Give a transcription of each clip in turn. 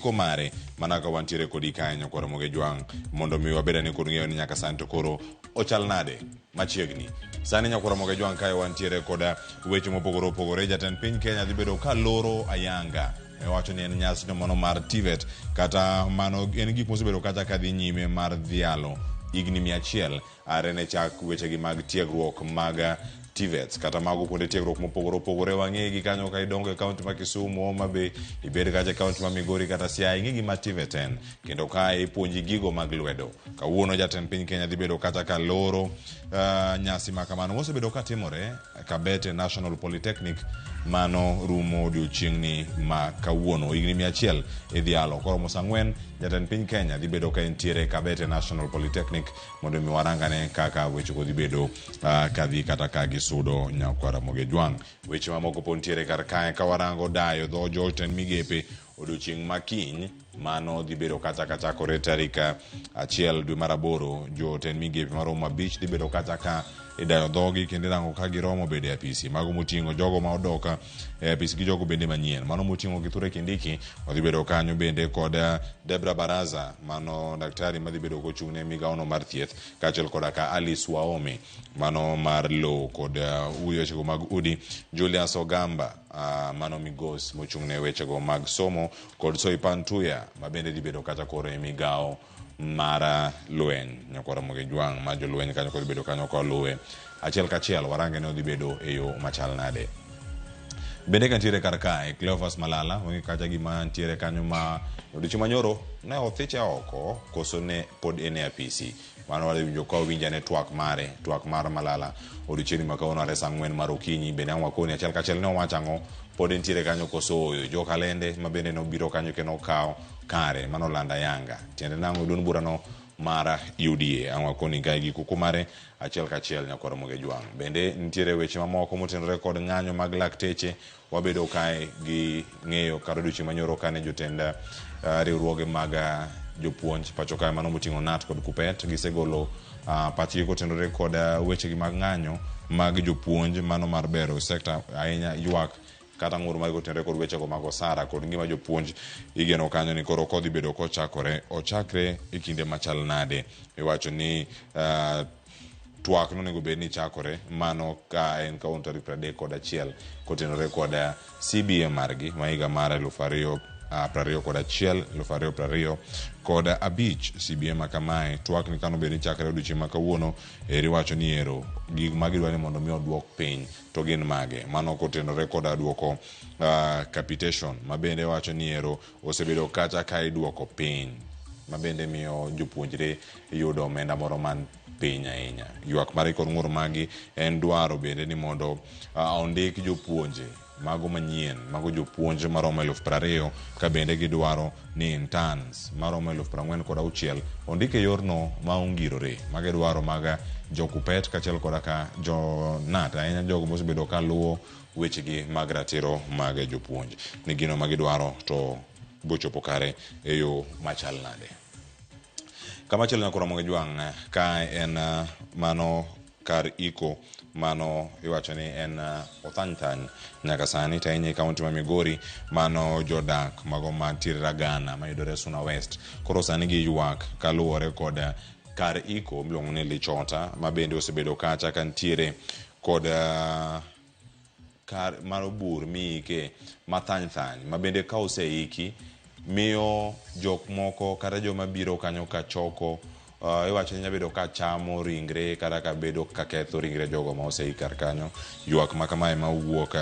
Giko mare mana ka wantiere kodi kae nyakwar Ramogi Jwang' mondo mi wabed ane kod ng'eyo ni nyaka sani to koro ochal nade machiegni. Sani nyakwar Ramogi Jwang' kae wantiere koda weche mopogore opogore. Jatend piny Kenya dhi bedo ka loro ayanga wacho ni en nyasino mano mar TVET kata mano en gik mosebedo kacha ka dhi nyime mar dhialo higni 100 are ne chak wechegi mag tiegruok mag TVETs kata mago kuonde tiegruok mopogore opogore. Wang'egi kanyo ka idongo e kaunti ma Kisumu, Homa Bay, ibed kacha e kaunti ma Migori kata Siaya, ing'e gima TVET en kendo kae ipuonji gigo mag lwedo. Kawuono jatend piny Kenya dhi bedo kacha ka loro nyasi ma kamano mosebedo ka timore Kabete National Polytechnic mano rumo odiochieng'ni ma kawuono. Higni 100 idhialo koromo saa 4 jatend piny Kenya dhi bedo ka entiere Kabete National Polytechnic mondo mi warangane kaka wechego dhi bedo kadhi kata ka gisudo nyakwar Ramogi Jwang'. Weche mamoko pod nitiere kar kae ka warango dayo dho jotend migepe odiochieng' ma kiny mano dhi bedo kacha kachakore tarik 1 dwe mar 8 jotend migepe maromo 5 dhi bedo kacha ka idayo dhogi kendo irango ka giromo bedo e apisi. Mago moting'o jogo ma odok e apisi gi jogo bende manyien. Mano moting'o Kithure Kindiki odhi bedo kanyo bende kod Debra Baraza mano daktari madhi bedo kochung' ne migawono mar thieth kaachiel koda ka Alice Waome mano mar lowo kod wechego mag udi, Julius Ogamba mano migos mochung' ne wechego mag somo kod Soipan Tuya ma bende dhi bedo kata koro e migawo mar lweny. Nyakwar Ramogi Jwang' ma jolweny kanyo kod bedo kanyo koluwe achiel kachiel warange ni odhi bedo e yo machal nade. Bende ka nitiere kar kae Cleophas Malala wang'e kacha gima nitiere kanyo ma odiochieng' manyoro ne othiche oko koso ne pod en e apisi. Mano wadhi winjo ka winj ane twak mare, twak mar Malala odiochieng' ma kawuono are saa 4 mar okinyi. Bende ang' wakoni achiel kachiel ne owacho ang'o, pod entiere kanyo koso ooyo. Jokalende ma bende nobiro kanyo kendo okawo kare mano olando ayanga. Tiende nang'o duond burano mar UDA. Ang' wakoni kae gi kuku mare achiel kachiel nyakwar Ramogi Jwang'. Bende nitiere weche mamoko motenore kod ng'anyo mag lakteche. Wabedo kae gi ng'eyo kar odiochieng' manyoro kane jotend riwruoge mag jopuonj pacho kae mano moting'o KNUT kod KUPPET gisegolo pachgi kotenore kod wechegi mag ng'anyo mag jopuonj mano mar bero sekta ahinya ywak kata ng'ur margi kotenore kod wechego mag osara kod ngima jopuonj igeno kanyo ni koro kodhi bedo kochakore ochakre e kinde machal nade. Iwacho ni twak nonego bed ni chakore mano ka en kawuono tarik 31 kotenore kod CBA margi ma higa mar 2021 2025 CBA ma kamae twak ni kano bed ni chakre odiochieng' ma kawuono eri wacho ni ero gik ma gidwa ni mondo mi oduok piny to gin mage mano kotenore koda duoko capitation ma bende wacho ni ero osebedo kacha ka iduoko piny ma bende miyo jopuonjre yudo omenda moro man piny ahinya. Ywak margi kod ng'ur magi en dwaro bende ni mondo ondik jopuonje mago manyien, mago jopuonj maromo 20,000 ka bende gidwaro ni interns maromo 46,000 ondik e yorno ma ongirore. Mago dwaro mag jo KUPPET kaachiel koda ka jo KNUT, ahinya jogo mosebedo ka luwo wechegi mag ratiro mag jopuonj ni gino ma gidwaro to bochopo kare e yo machal nade. Kamachielo nyaka Ramogi Jwang' ka en mano kar iko mano iwacho ni en othany thany nyaka sani to ahinya e kaunti ma Migori mano jodak mago mantiere Ragana mayudore Suna West koro sani giywak kaluwore kod kar iko miluongo ni Lichota ma bende osebedo kacha ka nitiere kod kar mar bur miike mathany thany ma bende ka oseiki miyo jok moko kata joma biro kanyo ka choko iwacho ni nyalo bedo ka chamo ringre kata ka bedo ka ketho ringre jogo ma oseik kar kanyo. Ywak ma kamae ma wuok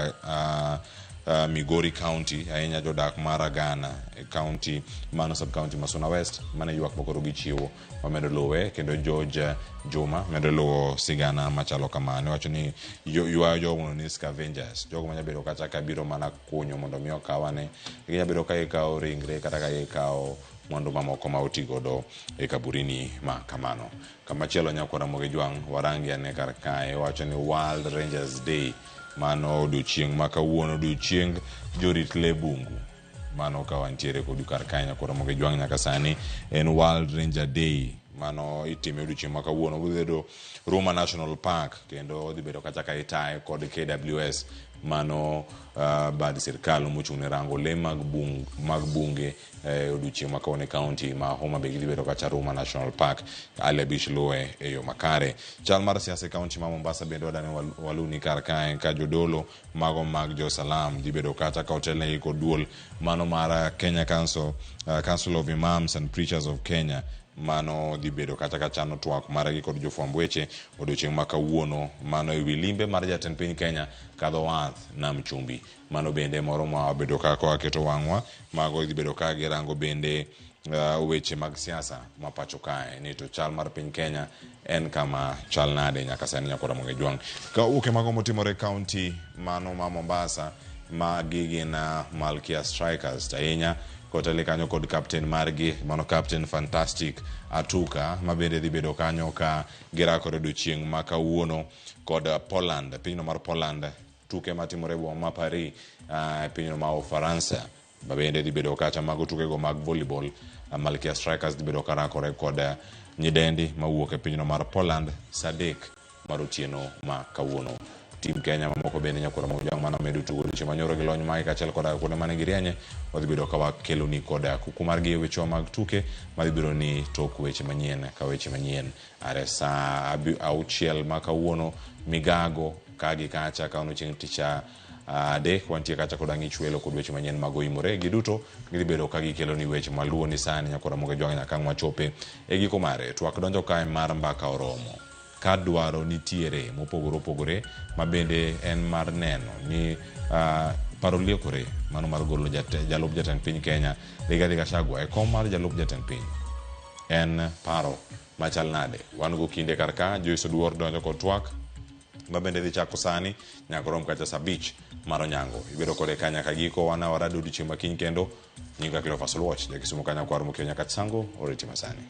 Migori County ahinya jodak ma Ragana e county mano sub county ma Suna West mane ywak ma koro gichiwo wamedo luwe kendo George Juma medo luwo sigana machalo kamano iwacho ni ywayo jogo ni scavengers jogo manya bedo kata ka biro mana kunyo mondo mi okawane ginya bedo ka gikawo ringre kata ka gikawo mwandu mamoko ma oti godo e kaburini ma kamano. Kamachielo nyakwar Ramogi Jwang' warangi ane kar kae wacho ni World Rangers Day mano odiochieng' ma kawuono odiochieng jorit le bungu mano ka wantiere kodu kar kae nyakwar Ramogi Jwang' nyaka sani en World Ranger Day mano itime odiochieng' ma kawuono obiro bedo Ruma National Park kendo odhi bedo kacha ka itaye kod KWS Mano bad sirkal mochung' ne rango le mag bung, mag bunge e odiochieng' ma kawuono e kaunti ma Homa Bay gidhi bedo kacha Ruma National Park ali abich luwe e yo makare. Chal mar siasa e kaunti ma Mombasa bende wadani waluni kar kae ka jodolo mago mag jo Salam dhi bedo kacha ka otelnegi kod duol mano mar Kenya Council, Council of Imams and Preachers of Kenya mano dhi bedo kata ka chano twak margi kod jofwamb weche odiochieng' ma kawuono mano ewi limbe mar jatend piny Kenya kadho wath nam chumbi. Mano bende moro ma wabedo ka waketo wang'wa mago dhi bedo ka girango bende weche mag siasa ma pacho kae ni to chal mar piny Kenya en kama chal nade nyaka sani nyakora Ramogi Jwang'. Ka uke mago motimore kaunti mano ma Mombasa magi gin Malkia Strikers to ahinya koteli kanyo kod captain margi mano captain Fantastic Atuka ma bende dhi bedo kanyo ka girakore odiochieng' ma kawuono kod Poland, pinyno mar Poland tuke matimore e boma ma Paris e pinyno ma Ufaransa ma bende dhi bedo kacha mago tukego mag volleyball. Malkia Strikers dhi bedo karakore kod nyidendi mawuok e pinyno mar Poland saa 3 mar otieno ma kawuono. Tim Kenya mamoko bende nyakwar Ramogi Jwang' mano medo tugo odiochieng' manyoro gi lony mage kaachiel koda kuonde mane girienye wadhi bedo ka wakeloni kod kuku margi e wechewa mag tuke madhi bedo ni tok weche manyien ka weche manyien are saa 6 ma kawuono migago ka gi kacha kawuono chieng' tich adek wantie kacha kod ang'ich welo kod weche manyien mag oimore giduto gidhi bedo ka gikelo ni weche maluwo ni sani nyakwar Ramogi Jwang' nyaka ang' wachope e giko mare. Twak donjo kae mar mbaka oromo ka dwaro nitiere mopogore opogore ma bende en mar neno ni paro liekore mano mar golo jalup jatend piny Kenya Rigathi Gachagua e kom mar jalup jatend piny en paro machal nade. Wan go kinde kar ka Joyce Oduor donjo kod twak ma bende dhi chako sani nyaka rom kacha saa 5 mar onyango. Ibedo kode ka nyaka giko wan warado odiochieng' ma kiny kendo. Nyinga Cleophas Oluoch, jakisumu ka nyakwar Mokio Nyakach Sango, oriti masani.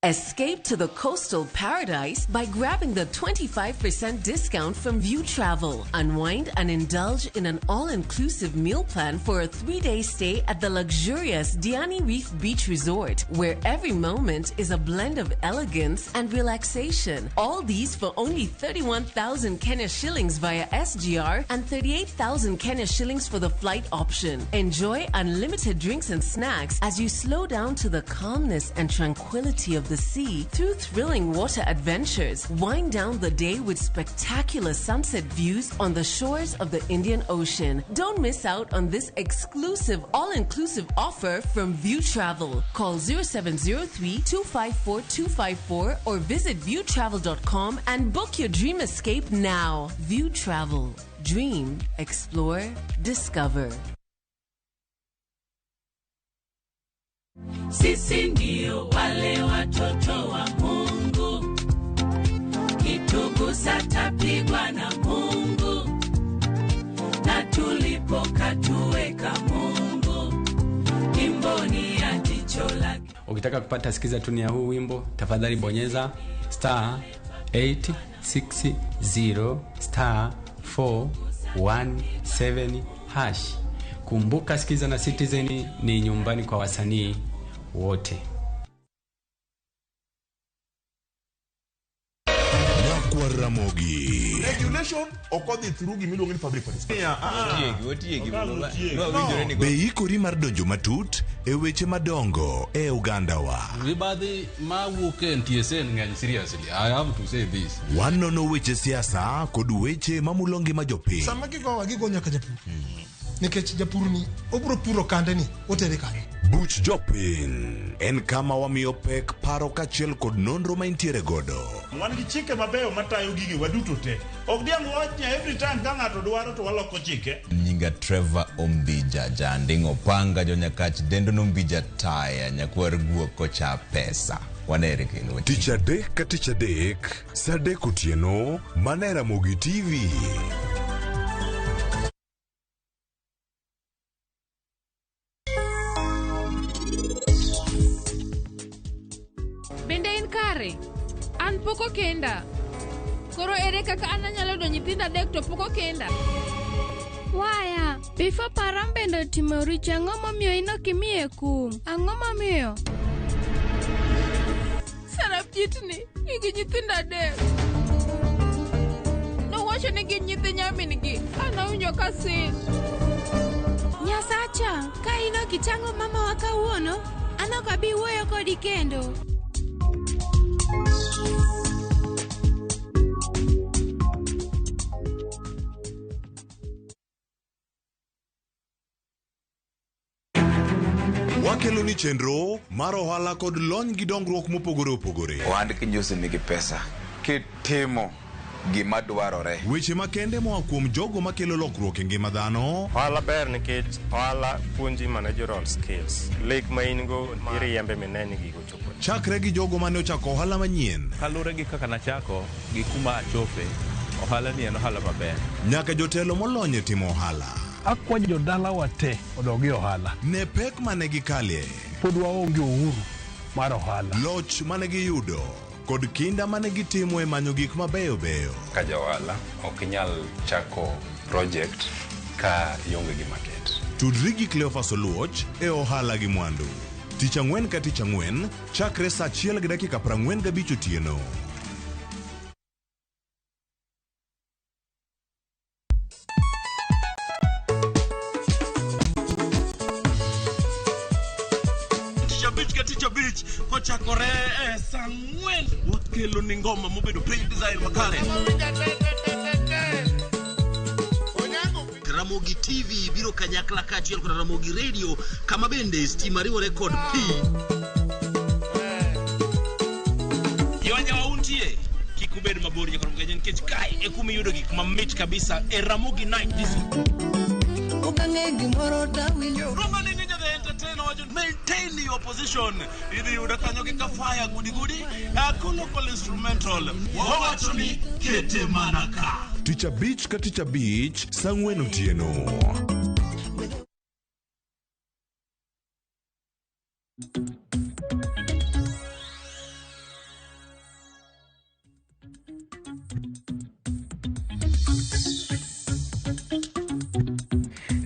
Escape to the coastal paradise by grabbing the 25% discount from Viutravel. Unwind and indulge in an all-inclusive meal plan for a 3-day stay at the luxurious Diani Reef Beach Resort, where every moment is a blend of elegance and relaxation. All these for only 31,000 Kenya shillings via SGR and 38,000 Kenya shillings for the flight option. Enjoy unlimited drinks and snacks as you slow down to the calmness and tranquility of the sea through thrilling water adventures. Wind down the day with spectacular sunset views on the shores of the Indian Ocean. Don't miss out on this exclusive all-inclusive offer from Viutravel. Call 0703 254 254 or visit viewtravel.com and book your dream escape now. Viutravel. Dream, explore, discover. Sisi ndio wale watoto wa Mungu, kitugusa tapigwa na Mungu, na tulipokatuweka Mungu, imboni ya jicho lake. Ukitaka kupata sikiza tuni ya huu wimbo, tafadhali bonyeza star 860 star 417 hash. Kumbuka Sikiza na Citizen ni nyumbani kwa wasanii wote. Nyakwar Ramogi. Regulation ok odhi through gimiluongo ni public participation. Be ikori mar donjo matut e weche madongo e ogandawa. Mibadhi mawuok e NTSA ng'eny seriously. I have to say this. Wanono weche siasa kod weche mamulo ngima jopiny. Sama gigowa gigo nyaka japur. Nikech japur ni obro puro kande ni otere kanye. Buch jopiny en kama wamiyo pek paro kaachiel kod nonro ma intiere godo. Wan gi chike mabeyo matayo gigi waduto te. Ok diang' wach ni every time ka ng'ato dwaro to waloko chike. Nyinga Trevor Ombija Janding'o Panga jonyakach dendo nombija taya nyakwar guok kocha pesa. Wanere kendo. Tich adek ka tich adek, saa 3 otieno, mana e Ramogi TV. Bende in kare? An pok okenda. Koro ere kaka an anyalo yudo nyithindo 3 to pok okenda? Waya, before Param bende otimo richo, ang'o momiyo in ok imiye kum? Ang'o momiyo? Sarabjitni nigi nyithindo adek. Nowacho ni gin nyithi nyamin-gi. An awinjo ka sin. Nyasacha, ka in ok ichango mamawa kawuono, an ok abi wuoyo kodi kendo. Wakelo ni chenro mar ohala kod lony gi dongruok mopogore opogore. Ohand kinyosi nigi pesa kitimo gima dwarore. Weche makende moa kuom jogo makelo lokruok e ngima dhano. Ohala ber nikech ohala puonji managerial skills. Lek ma in go iriembe mine ni gigo chopo. Chakre gi jogo mane ochako ohala manyien. Kaluwore gi kaka nachako gi kuma achope, ohala ni en ohala maber. Nyaka jotelo molony e timo ohala. Akwayo jodalawa te odog e ohala. Ne pek mane gikalie. Pod waonge uhuru mar ohala. Loch mane giyudo kod kinda mane gitimo e manyo gik mabeyo beyo. Ka ja ohala ok inyal chako project ka ionge gi market. Tudri gi Cleophas Oluoch e ohala gi mwandu. Tich ang'wen ka tich ang'wen chakre saa achiel gi dakika 45 otieno. Tich abich ka tich abich kochakore e saa ang'wen wakelo ni ngoma mobedo piny design makare. Ramogi TV biro kanyakla kaachiel kod Ramogi Radio kama bende stima riwore kod pi. Jowanjawa untie kik ubed mabor nyakoro mgaja nikech kae e kuma iyudo gik mamit kabisa e Ramogi Night Disco. Okang'e gimoro tawinjo. Roma ni Ninja the Entertainer wacho maintain your position. Idhi yudo kanyo gi kafaya gudi gudi local instrumental. Wawacho ni kete mana ka. Tich abich ka tich abich saa ang'wen otieno.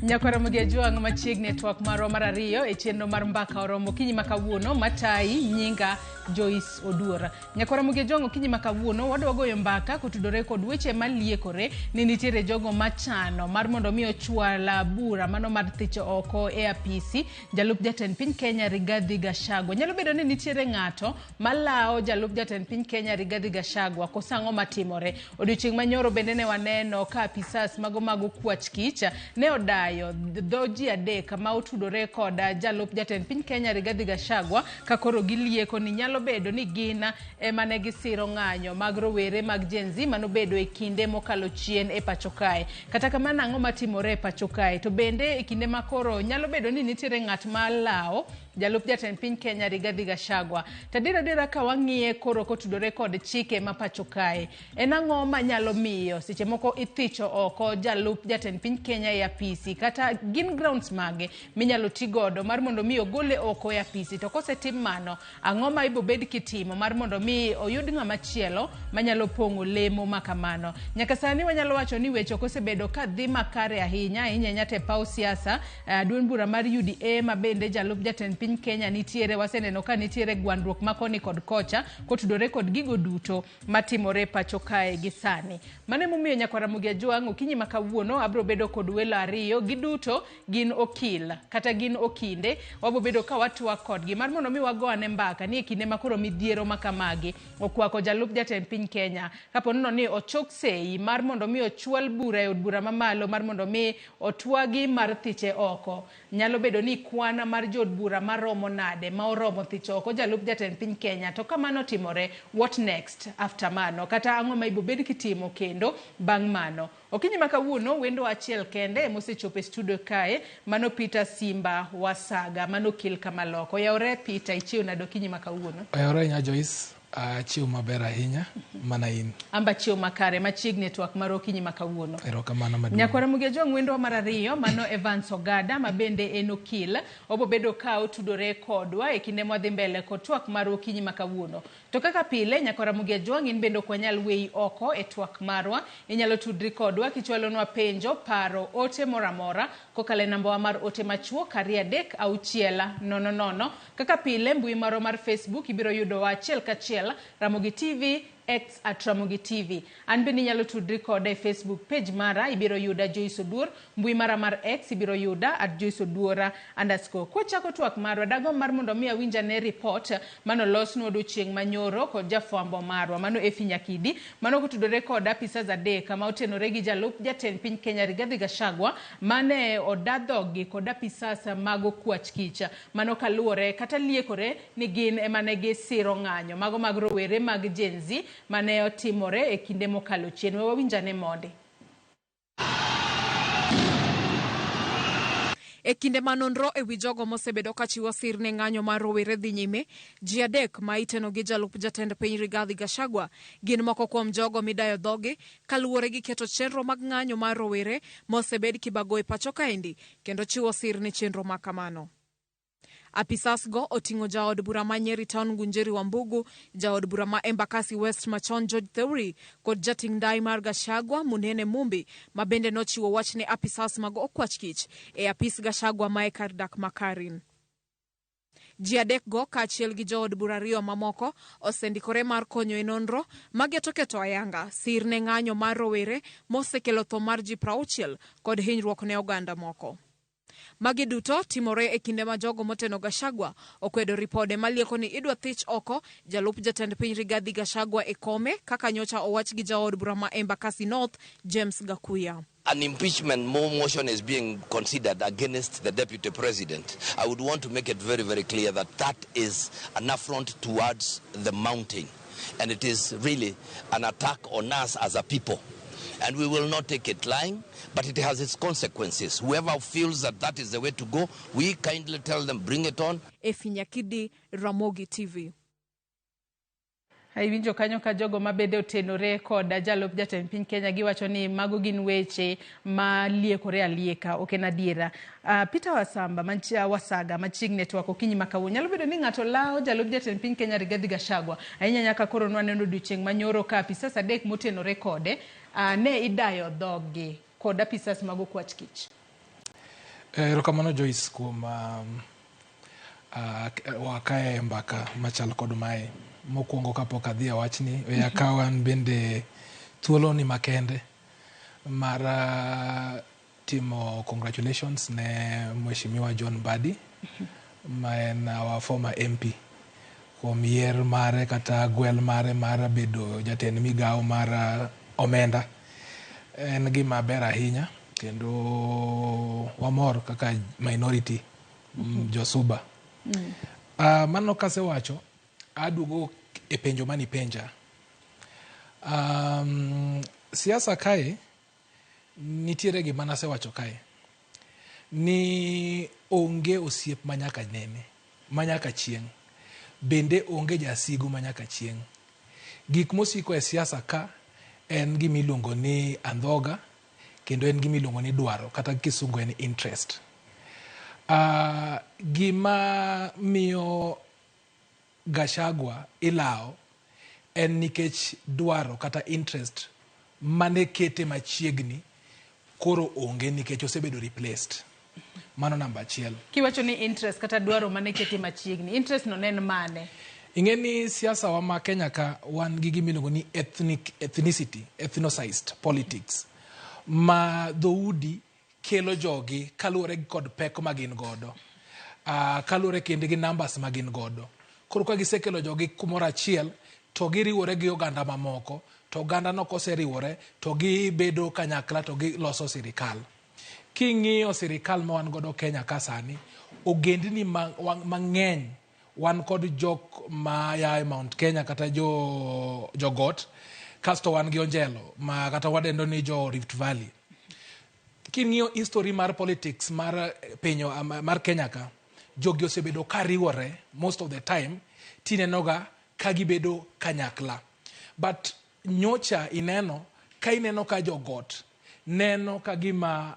Nyakwara Mogi Ajwang' machiegni e twak marwa mar ariyo e chenro mar mbaka oromo okinyi ma kawuono matayi nyinga Joyce Oduor. Nyakwara Mogi Ajwang' okinyi ma kawuono wadwa goyo mbaka kotudore kod weche maliekore ni nitiere jogo machano mar mondo mi ochwal bura mano mar thicho oko e apisi jalup jatend piny Kenya Rigathi Gachagua. Nyalo bedo ni nitiere ng'ato malawo jalup jatend piny Kenya Rigathi Gachagua koso ang'o matimore. Odiochieng' manyoro bende ne waneno ka apisas mago mag okwach kich ne odayo dho ji adek ma otudore kod jalup jatend piny Kenya Rigathi Gachagua ka koro gilieko ni nyalo bedo ni gin ema ne gisiro ng'anyo mag rowere mag Gen Z manobedo e kinde mokalo chien e pacho kae. Kata kamano ang'o matimore e pacho kae? To bende e kinde ma koro nyalo bedo ni nitiere ng'at ma lawo jalup jatend piny Kenya Rigathi Gachagua. To adier adiera ka wang'iye koro kotudore kod chike ma pacho kae, en ang'o manyalo miyo seche moko ithicho oko jalup jatend piny Kenya e apisi kata gin grounds mage minyalo ti godo mar mondo mi ogole oko e apisi? To kosetim mano, ang'o ma ibobed kitimo mar mondo mi oyud ng'ama chielo manyalo pong'o lemo ma kamano? Nyaka sani wanyalo wacho ni weche ok osebedo ka dhi makare ahinya ahinya ahinya to e paw siasa. Duond bura mar UDA ma bende jalup jatend piny Kenya nitiere, waseneno ka nitiere gwandruok ma koni kod kocha kotudore kod gigo duto matimore pacho kae gi sani. Mano emomiyo nyakwara Ramogi Ajwang' okinyi ma kawuono abiro bedo kod welo ariyo, giduto gin okil kata gin okinde. Wabiro bedo ka watwak kodgi mar mondo mi wago ane mbaka ni e kinde ma koro midhiero ma kamagi okwako jalup jatend piny Kenya kapo nono ni ochok sei mar mondo mi ochwal bura e od bura mamalo mar mondo mi otwagi mar thiche oko. Nyalo bedo ni kwan mar jood bura maromo nade ma oromo thicho oko jalup jatend piny Kenya? To ka mano otimore, what next after mano? Kata ang'o ma ibobed kitimo kendo bang' mano? Okinyi ma kawuono wendo achiel kende emosechopo e studio kae, mano Peter Simba Wasaga, mano okil kamaloko. Oyawore Peter, ichiew nade okinyi ma kawuono? Oyawore ahinya Joyce. Achiew maber ahinya mana in. Amba chiew makare machiegni e twak mar okinyi ma kawuono. Erokamano maduong'. Nyakwara Mugejwang' wendwa mar ariyo mano Evans Ogada ma bende en okil obo bedo ka otudore kodwa e kinde mwadhi mbele kod twak mar okinyi ma kawuono. To kaka pile nyakwara Mugejwang' in bende ok wanyal weyi oko e twak marwa. Inyalo tudri kodwa kichwalonwa penjo, paro, ote moro amora kokalo e nambawa mar ote machuok 2 3 6 0 0. Kaka pile mbui marwa mar Facebook ibiro yudowa achiel kachiel Ramogi TV X at Ramogi TV. An bende inyalo tudri koda e Facebook page mara ibiro yuda Joyce Oduor, mbui mara mar X ibiro yuda at Joyce Oduor underscore. Kwachako twak marwa dagomb mar mondo mi awinj ane report manolosnwa odiochieng' manyoro kod jafwambo marwa mano Effie Nyakidi mano kotudore kod apisas adek ma otenore gi jalup jatend piny Kenya Rigathi Gachagua mane oda dhoggi kod apisas mag okwach kich mano kaluwore kata liekore ni gin ema ne gisiro ng'anyo mago mag rowere mag Gen Z mane otimore e kinde mokalo chien. We wawinj ane mondi. E kinde ma nonro e wi jogo mosebedo ka chiwo sir ne ng'anyo mar rowere dhi nyime, ji adek ma iteno gi jalup jatend piny Rigathi Gachagua gin moko kuom jogo midayo dhogi kaluwore gi keto chenro mag ng'anyo mar rowere mosebed kibago e pacho kaendi kendo chiwo sir ne chenro ma kamano. Apisas go oting'o jaod bura ma Nyeri Town Ngunjiri Wambugu, jaod bura ma Embakasi West machon George Theuri kod jating' ndai mar Gachagua Munene Mumbi ma bende nochiwo wach ne apisas mag okwach kich e apis Gachagua mae kar dak ma Karen. Ji adek go kaachiel gi jood bura ariyo mamoko osendikore mar konyo e nonro mageto keto ayanga sir ne ng'anyo mar rowere mosekelo tho mar ji 60 kod hinyruok ne oganda moko. Magi duto timore e kinde ma jogo moteno Gachagua okwedo ripode malieko ni idwa thich oko jalup jatend piny Rigathi Gachagua e kome kaka nyocha owach gi jaod bura ma Embakasi North James Gakuya. An impeachment motion is being considered against the deputy president. I would want to make it very, very clear that that is an affront towards the mountain. And it is really an attack on us as a people. And we will not take it lying, but it has its consequences. Whoever feels that that is the way to go, we kindly tell them, bring it on. Effie Nyakidi, Ramogi TV. Iwinjo kanyo ka jogo mabende otenore kod jalup jatend piny Kenya giwacho ni mago gin weche ma liekore alieka ok en adiera. Peter Wasamba manchia Wasaga machiegni e twak okinyi ma kawuono. Nyalo bedo ni ng'ato lawo jalup jatend piny Kenya Rigathi Gachagua ahinya nyaka koro nwaneno odiochieng' manyoro ka apisas adek motenore kode ne idayo dhoggi kod apisas mag okwach kich. Erokamano Joyce kuom wakae mbaka machal kod mae. Mokwongo kapok adhi e wachni, we akaw an bende thuolo ni makende mar timo congratulations ne Mheshimiwa John Mbadi ma en our former MP kuom yier mare kata gwel mare mar bedo jatend migawo mar omenda. En gima ber ahinya kendo wamor kaka minority josuba. Mano kasewacho, aduogo e penjo manipenja. Siasa kae nitiere gima nasewacho kae ni onge osiep manyaka nene manyaka chieng', bende onge jasigu manyaka chieng'. Gik mosiko e siasa ka en gima iluongo ni andhoga kendo en gima iluongo ni dwaro kata kisungu en interest. Gima miyo Gachagua ilawo en nikech dwaro kata interest mane kete machiegni koro onge nikech osebedo replaced. Mano namba achiel. Kiwacho ni interest kata dwaro mane kete machiegni, interest no ne en mane? Ing'e ni siasa wa ma Kenya ka wan gi gima iluongo ni ethnicity, ethnicized politics ma dhoudi kelo jogi kaluwore kod pek ma gin godo. Kaluwore kendo gi numbers ma gin godo. Koro ka gisekelo jogi kumoro achiel to giriwore gi oganda mamoko to oganda no koseriwore to gibedo kanyakla to giloso sirikal. King'iyo sirikal ma wan godo Kenya ka sani, ogendni mang'eny wan kod jok ma ya e Mount Kenya kata jogot, kasto wan gi Onjelo ma kata wadendo ni jo Rift Valley. King'iyo history mar politics mar piny mar Kenya ka, jogi osebedo ka riwore most of the time tinenoga ka gibedo kanyakla. But nyocha ineno ka ineno ka jogot neno ka gima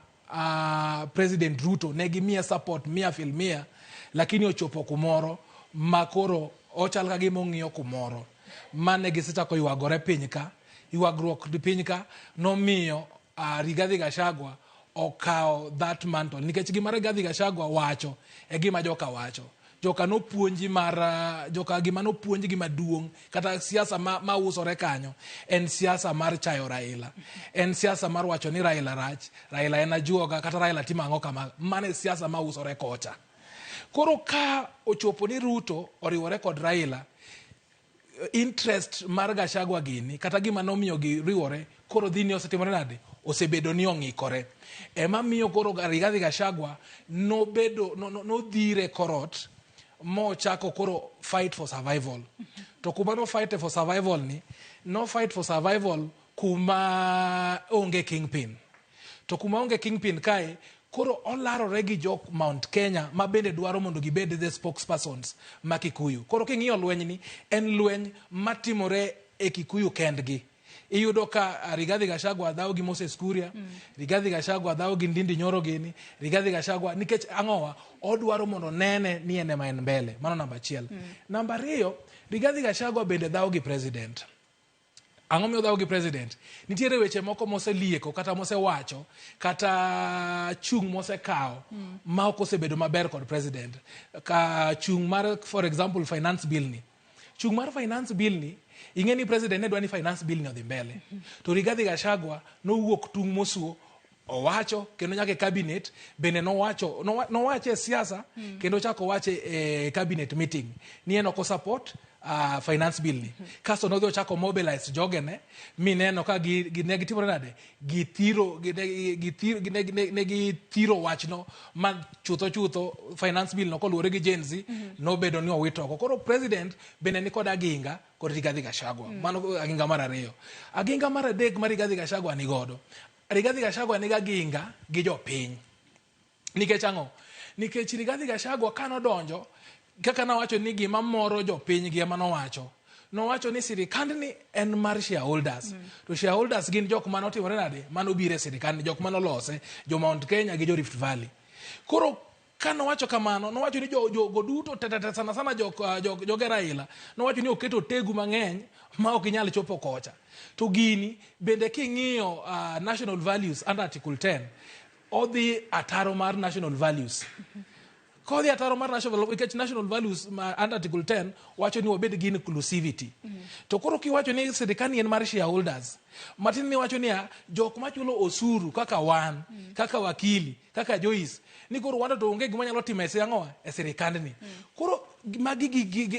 President Ruto ne gimiye support mia fil mia, lakini ochopo kumoro ma koro ochal ka gima ong'iyo kumoro mane gisechako ywagore piny ka. Ywagruok piny ka nomiyo Rigathi Gachagua okawo that mantle, nikech gima Rigathi Gachagua wacho e gima joka wacho. Joka nopuonji mar joka gima nopuonjgi maduong' kata siasa ma usore kanyo en siasa mar chayo Raila, en siasa mar wacho ni Raila rach, Raila en ajuoga, kata Raila timo ang'o kama. Mano e siasa ma usore kocha. Koro ka ochopo ni Ruto oriwore kod Raila, interest mar Gachagua gini kata gima nomiyo giriwore koro dhi ni osetimore nade, osebedo ni ong'ikore. Ema miyo koro Rigathi Gachagua nobedo nodhire korot mochako koro fight for survival. To kuma no fight for survival ni, no fight for survival kuma onge kingpin. To kuma onge kingpin kae, koro olarore gi jok Mount Kenya ma bende dwaro mondo gibed the spokespersons ma Kikuyu. Koro king'iyo lweny ni, en lweny matimore e Kikuyu kendgi. Iyudo ka Rigathi Gachagua dhawo gi Moses Kuria, Rigathi Gachagua dhawo gi Ndindi Nyoro gini, Rigathi Gachagua nikech ang'owa odwaro mondo nene ni en ema en mbele. Mano namba achiel. Namba ariyo, Rigathi Gachagua bende dhawo gi president. Ang'o miyo dhawo gi president? Nitiere weche moko moselieko kata mosewacho kata chung' mosekawo ma ok osebedo maber kod president. Ka chung' mar, for example, finance bill ni. Chung' mar finance bill ni, ing'e ni president ne dwa ni finance bill ni odhi mbele. To Rigathi Gachagua nowuok tung' mosuo owacho kendo nyaka e cabinet bende nowacho nowache e siasa kendo ochako owache e cabinet meeting ni en ok support finance bill ni. Kasto nodhi ochako mobilize jogene mineno ka gi ne gitimore nade, githiro gi, ne githiro wachno ma chutho chutho finance bill no koluwore gi Gen Z nobedo ni owito oko. Koro president bende ni kod aginga kod Rigathi Gachagua. Mano aginga mar ariyo. Aginga mar adek ma Rigathi Gachagua ni godo, Rigathi Gachagua nigi aginga gi jopiny. Nikech ang'o? Nikech Rigathi Gachagua kanodonjo, kaka nawacho ni gima moro jopiny gi ema nowacho. Nowacho ni sirikandni en mar shareholders. To shareholders gin jok manotimore nade? Manobiro e sirikandni, jok manolose, jo Mount Kenya gi jo Rift Valley. Koro kanowacho kamano, nowacho ni jogo duto te te te, sana sana joge Raila, nowacho ni oketo tegu mang'eny ma ok inyal chopo kocha. To gini bende king'iyo national values under Article 10, odhi ataro mar national values. Kodhi ataro mar national, nikech national values ma under Article 10 wacho ni wabed gi inclusivity. To koro kiwacho ni sirikal en mar shareholders, matin ni wacho niya, jok machulo osuru kaka wan, kaka wakili, kaka Joyce, ni koro wan to onge gima nyalo timo e ang'o e sirikandni. Koro magi gi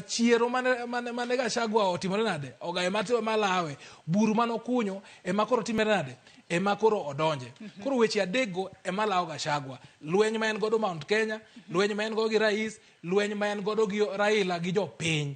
chiero mane Gachagua otimore nade, ogaye malawe, buru manokunyo ema koro timore nade, ema koro odonje. Koro weche adekgo ema lawo Gachagua. Lweny ma en godo Mount Kenya, lweny ma en godo gi rais, lweny ma en godo gi Raila gi jopiny.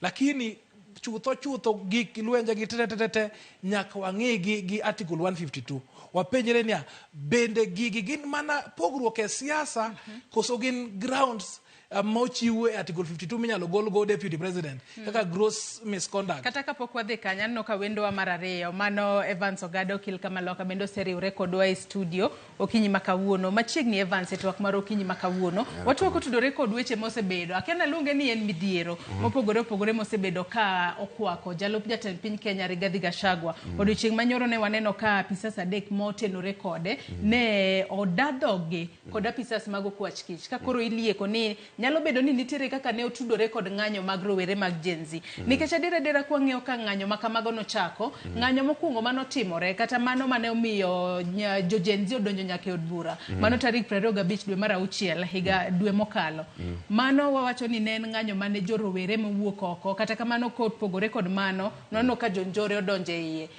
Lakini chutho chutho gik lwenje gi te te te te nyaka wang'i gi Article 152. Wapenjre niya, bende gigi gin mana pogruok e siasa koso gin grounds mochiw e Article 52 minyalo gol go deputy president kaka gross misconduct. Kata kapok wadhi kanyo, aneno ka wendowa mar ariyo mano Evans Ogado okil Kamaloka bende oseriwre kodwa e studio okinyi ma kawuono. Machiegni Evans e twak mar okinyi ma kawuono. Watwak otudore kod weche mosebedo. Akia naluonge ni en midhiero mopogore opogore mosebedo ka okwako jalup jatend piny Kenya Rigathi Gachagua. Odiochieng' manyoro ne waneno ka apisas adek motenore kode ne odadhogi kod apisas mag okwach kich. Ka koro ilieko ni nyalo bedo ni nitiere kaka ne otudore kod ng'anyo mag rowere mag Gen Z. Nikech adier adiera kwang'iyo ka ng'anyo ma kamago nochako, ng'anyo mokwongo manotimore kata mano mane omiyo jo Gen Z odonjo nyaka e od bura. Mano tarik 25 dwe mar auchiel higa dwe mokalo. Mano wawacho ni ne en ng'anyo mane jo rowere mowuok oko, kata kamano kopogore kod mano, nwaneno ka jonjore odonjo e iye.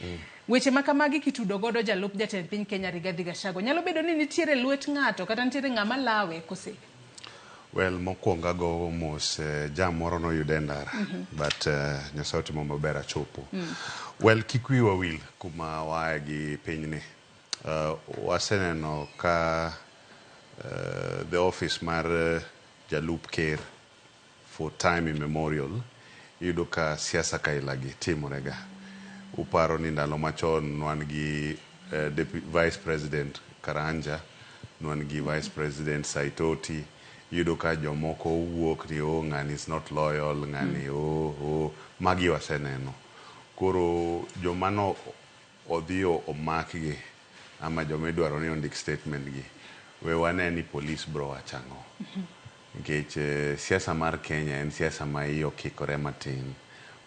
Weche ma kamagi kitudo godo jalup jatend piny Kenya Rigathi Gachagua, nyalo bedo ni nitiere lwet ng'ato kata nitiere ng'ama lawe kose? Well, mokwongo ago mos jam moro noyuda e ndara, but Nyasaye otimo maber achopo. Well, kik wiwa wil kuma waaye gi pinyni. Waseneno ka the office mar jalup ker for time immemorial Iyudo ka siasa kailagi timorega. Uparo ni ndalo machon nwan gi Vice President Karanja, nwan gi Vice President Saitoti. Iyudo ka jomoko wuok ni oh ng'ani is not loyal, ng'ani oh, oh. Magi waseneno. Koro joma no odhi omakgi ama joma idwaro ni ondik statement gi, we wane ni police bro wacho ang'o. Nikech siasa mar Kenya en siasa ma iye okikore matin.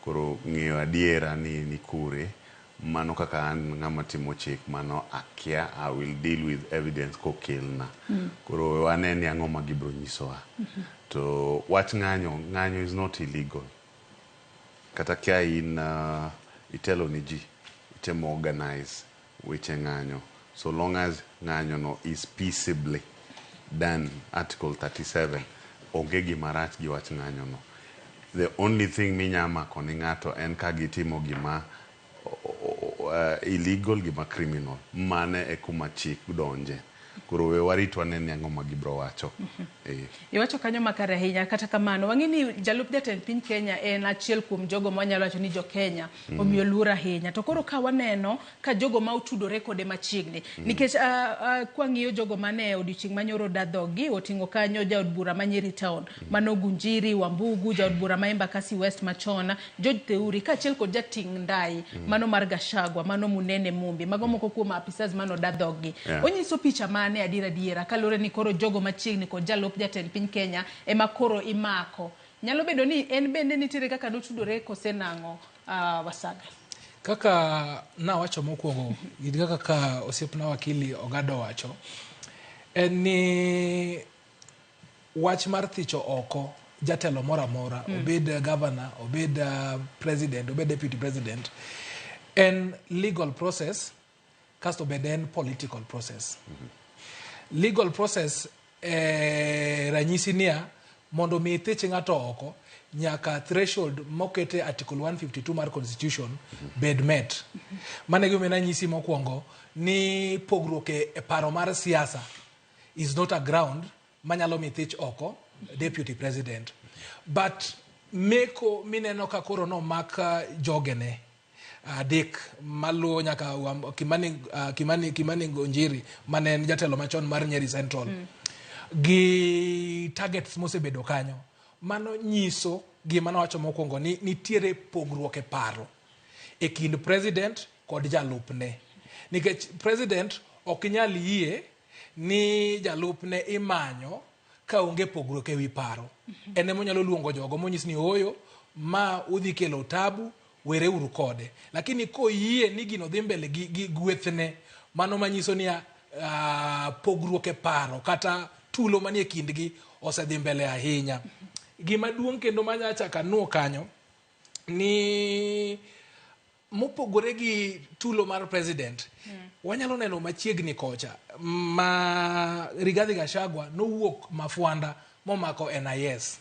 Koro ng'eyo adiera ni ni kure, mano kaka an ng'ama timo chik mano akia, I will deal with evidence kokelna. Koro we wane ni ang'o ma gibro nyisowa. To wach ng'anyo, ng'anyo is not illegal. Kata ka in itelo ni ji, itemo organize weche ng'anyo, so long as ng'anyo no is peaceably done, Article 37, onge gima rach gi wach ng'anyo no. The only thing minya mako ni ng'ato en ka gitimo gima illegal, gima criminal. Mane e kuma chik donje. Koro we warit wane ni ang'o ma gibro wacho. Iwacho kanyo makare ahinya. Kata kamano, wang'e ni jalup jatend piny Kenya en achiel kuom jogo ma wanyalo wacho ni jo Kenya omiyo luor ahinya. To koro ka waneno ka jogo ma otudore kode machiegni, nikech kwang'iyo jogo mane odiochieng' manyoro da dhogi, oting'o kanyo jaod bura ma Nyeri Town, mano Gunjiri Wambugu, jaod bura ma Embakasi West machon, George Theuri, kaachiel kod jating' ndai, mano mar Gachagua, mano Munene Mumbi, mago moko kuom apisas mano da dhogi. Onyiso picha mane adier adiera kaluwore ni koro jogo machiegni kod jalup jatend piny Kenya ema koro imako. Nyalo bedo ni en bende nitiere kaka notudore kose nang'o, Wasaga? Kaka nawacho mokwongo, gi kaka ka osiepna wakili Ogado wacho, en ni wach mar thicho oko jatelo moro amora, obed governor, obed president, obed deputy president, en legal process, kasto bende en political process. Legal process ranyisi niya, mondo mi ithich ng'ato oko, nyaka threshold mokete Article 152 mar Constitution bed met. Mano e gimomiyo nanyisi mokwongo ni pogruok e paro mar siasa is not a ground manyalo mi thich oko deputy president. But meko mineno ka koro nomak jogene adek maluwo nyaka Kimani Ngunjiri mane en jatelo machon mar Nyeri Central gi targets mosebedo kanyo, mano nyiso gima nawacho mokwongo ni nitiere pogruok e paro e kind president kod jalupne, nikech president ok nyal yie ni jalupne imanyo ka onge pogruok e wi paro. En ema onyalo luongo jogo monyis ni ooyo, ma udhi kelo tabu, were uru kode. Lakini koyie ni gino dhi mbele gi gwethne, mano manyiso ni pogruok e paro kata tulo manie kindgi osedhi mbele ahinya. Gima duong' kendo manya chako anuo kanyo ni mopogore gi tulo mar president, wanyalo neno machiegni kocha ma Rigathi Gachagua nowuok Mafwanda momako NIS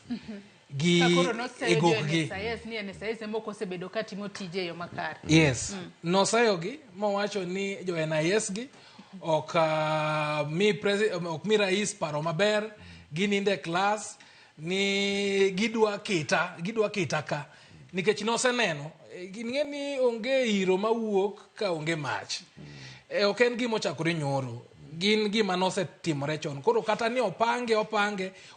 gi Ka koro noseyo e jo gokgi. NSIS ni NSIS ema ok osebedo ka timo tije e yo makare. Yes. Noseyogi mowacho ni jo NIS gi ok ok mi rais paro maber, ginindo e klas ni gidwa kita ka. Nikech noseneno, ging'e ni onge iro mawuok ka onge mach. Ok en gima ochakore nyoro. Gin gima nosetimore chon. Koro kata ni opange,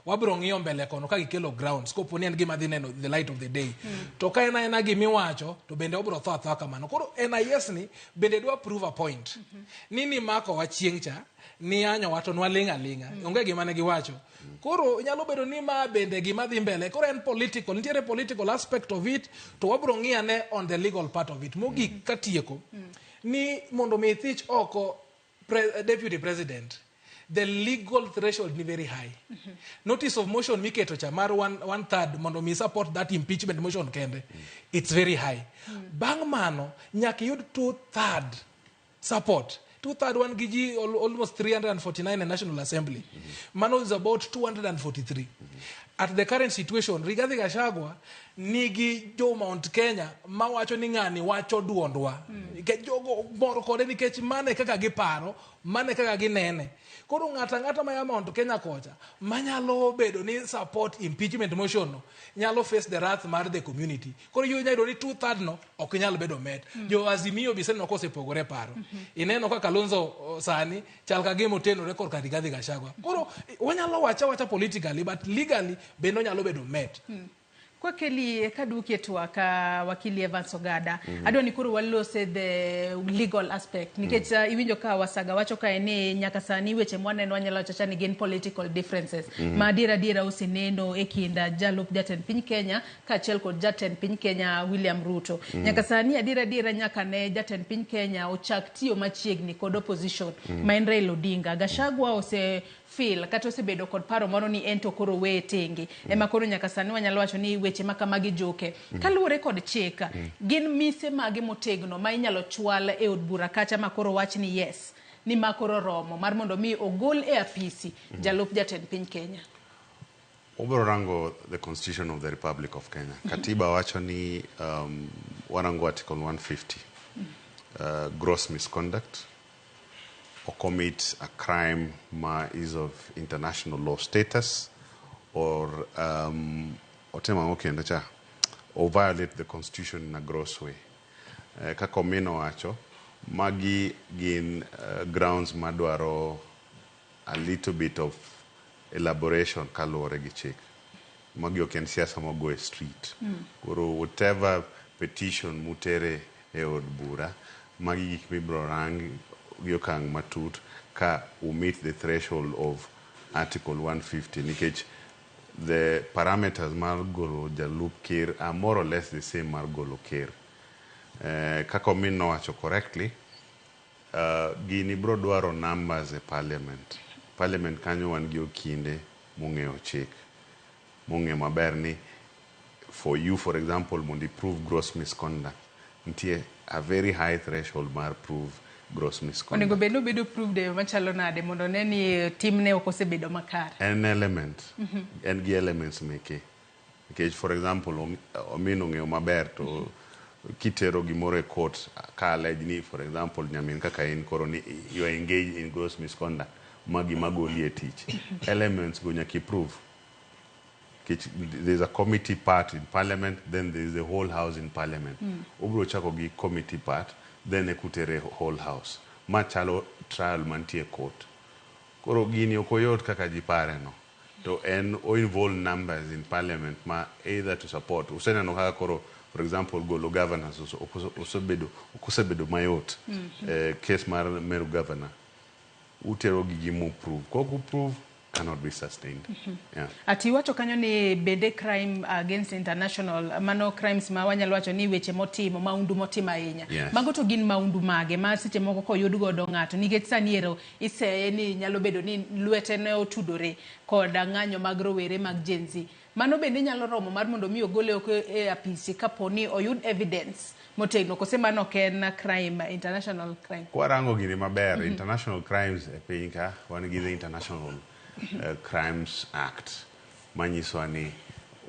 wabiro ng'iyo mbele kono ka gikelo grounds. Kopo ni en gima dhi neno the light of the day. To ka en aena gimiwacho, to bende obiro tho athoa kamano. Koro NIS ni bende dwa prove a point. Ni mako wa chieng' cha, ni yanyowa to nwaling' aling'a. Onge gima ne giwacho. Koro nyalo bedo ni ma bende gima dhi mbele. Koro en political, nitiere political aspect of it, to wabiro ng'iyo ane on the legal part of it. Mogik katieko, ni mondo mi thich oko deputy president, the legal threshold ni very high. Notice of motion miketo cha mar one third mondo mi support that impeachment motion kende, it's very high. Bang' mano, nyaka iyud 2/3 support. 2/3 wan gi ji almost 349 in National Assembly. Mano is about 243. At the current situation, Rigathi Gachagua nigi jo Mount Kenya mawacho ni ng'ani wacho duondwa. Nikech jogo mor kode nikech mano e kaka giparo, mano e kaka ginene. Koro ng'ato ang'ata maya Mount Kenya kocha manyalo bedo ni support impeachment motion no nyalo face the wrath mar the community. Koro inyalo yudo ni 2/3 no ok nyal bedo met. Jo Azimio be iseneno kosepogore paro. Ineno ka Kalonzo sani chal ka gima otenore korka Rigathi Gachagua. Koro wanyalo wacha awacha politically but legally bende onyalo bedo met. Kwakeli kaduoki e twak wakili Evans Ogada. Adwa ni koro walose the legal aspect nikech iwinjo ka Wasaga wacho kae ni nyaka sani weche mwaneno wanyalo wacho ni gin political differences ma adiera adiera oseneno e kind jalup jatend piny Kenya kaachiel kod jatend piny Kenya William Ruto. Nyaka sani adiera adiera nyaka ne jatend piny Kenya ochak tiyo machiegni kod opposition ma en Raila Odinga. Gachagua ose feel kata osebedo kod paro moro ni en to koro weye tenge. Ema koro nyaka sani wanyalo wacho ni weche ma kamagi joke. Kaluwore kod chik, gin mise mage motegno ma inyalo chwal e od bura kacha ma koro wach ni yes, ni ma koro romo mar mondo mi ogol e apisi jalup jatend piny Kenya. Obiro rango the Constitution of the Republic of Kenya. Katiba wacho ni warango Article 150. Gross misconduct or commit a crime ma is of international law status or otimo ang'o kendo cha or violate the constitution in a gross way. Kaka Omino wacho, magi gin grounds madwaro a little bit of elaboration kaluwore gi chik. Magi ok en siasa mogo e street. Koro whatever petition mutere e od bura, magi gik mibiro rang gi okang' matut ka u meet the threshold of Article 150 nikech the parameters mar golo jalup ker are more or less the same mar golo ker. Kaka Omin nowacho correctly, gini biro dwaro numbers e parliament. Parliament kanyo wan gi okinde mong'eyo chik, mong'eyo maber ni for you, for example, mondo i prove gross misconduct, nitie a very high threshold mar prove gross misconduct. Onego bed ni obedo proved e yo machalo nade mondo ne ni timne ok osebedo makare. En element, en gi elements meke. Nikech for example, Omin ong'eyo maber to kitero gimoro e court ka allege ni, for example, nyamin kaka in koro ni you are engaged in gross misconduct, ma gima goli e tich. Elements go nyaka i-prove. Nikech there's a committee part in parliament, then there's the whole house in parliament. Obiro chako gi committee part, then ekutere whole house. Ma chalo trial mantie e court. Koro gini ok oyot kaka ji pare no. To en o involve numbers in parliament ma either to support. Useneno kaka koro, for example, golo governors osebedo ok osebedo mayot. Case mar Meru governor. Utero gigi mo prove. Kok uprove, cannot be sustained. Yeah. Ati iwacho kanyo ni bende crime against international, mano crimes ma wanyalo wacho ni weche motimo, maundu motimo ahinya. Yes. Mago to gin maundu mage ma seche moko koyud godo ng'ato nikech sani ero iseye ni nyalo bedo ni lwete ne otudore kod ng'anyo mag rowere mag Gen Z. Mano bende nyalo romo mar mondo mi ogole oko e apisi kapo ni oyud evidence motegno kose mano ok en crime, international crime. Kwarango gini maber, international crimes e piny ka, wan gi the International Crimes Act manyisowa ni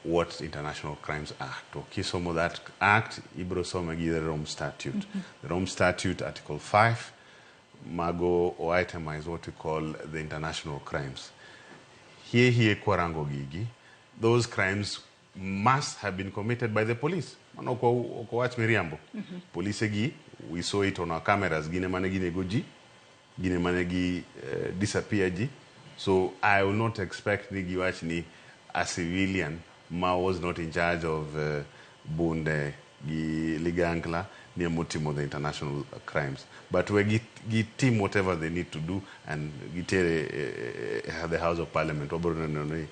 what international crimes are. To kisomo that act, ibiro some gi the Rome Statute. The Rome Statute, Article 5, mago o itemize what we call the international crimes. Hie kwarango gigi, those crimes must have been committed by the police. Mano ok owach miriambo. Polise gi, we saw it on our cameras, gin ema ne ginego ji, gin ema ne gi disappear ji. So I will not expect ni giwach ni a civilian ma was not in charge of bunde gi ligangla ni emotimo the international crimes. But we gi tim whatever they need to do and gitere the House of Parliament. Wabiro neno ni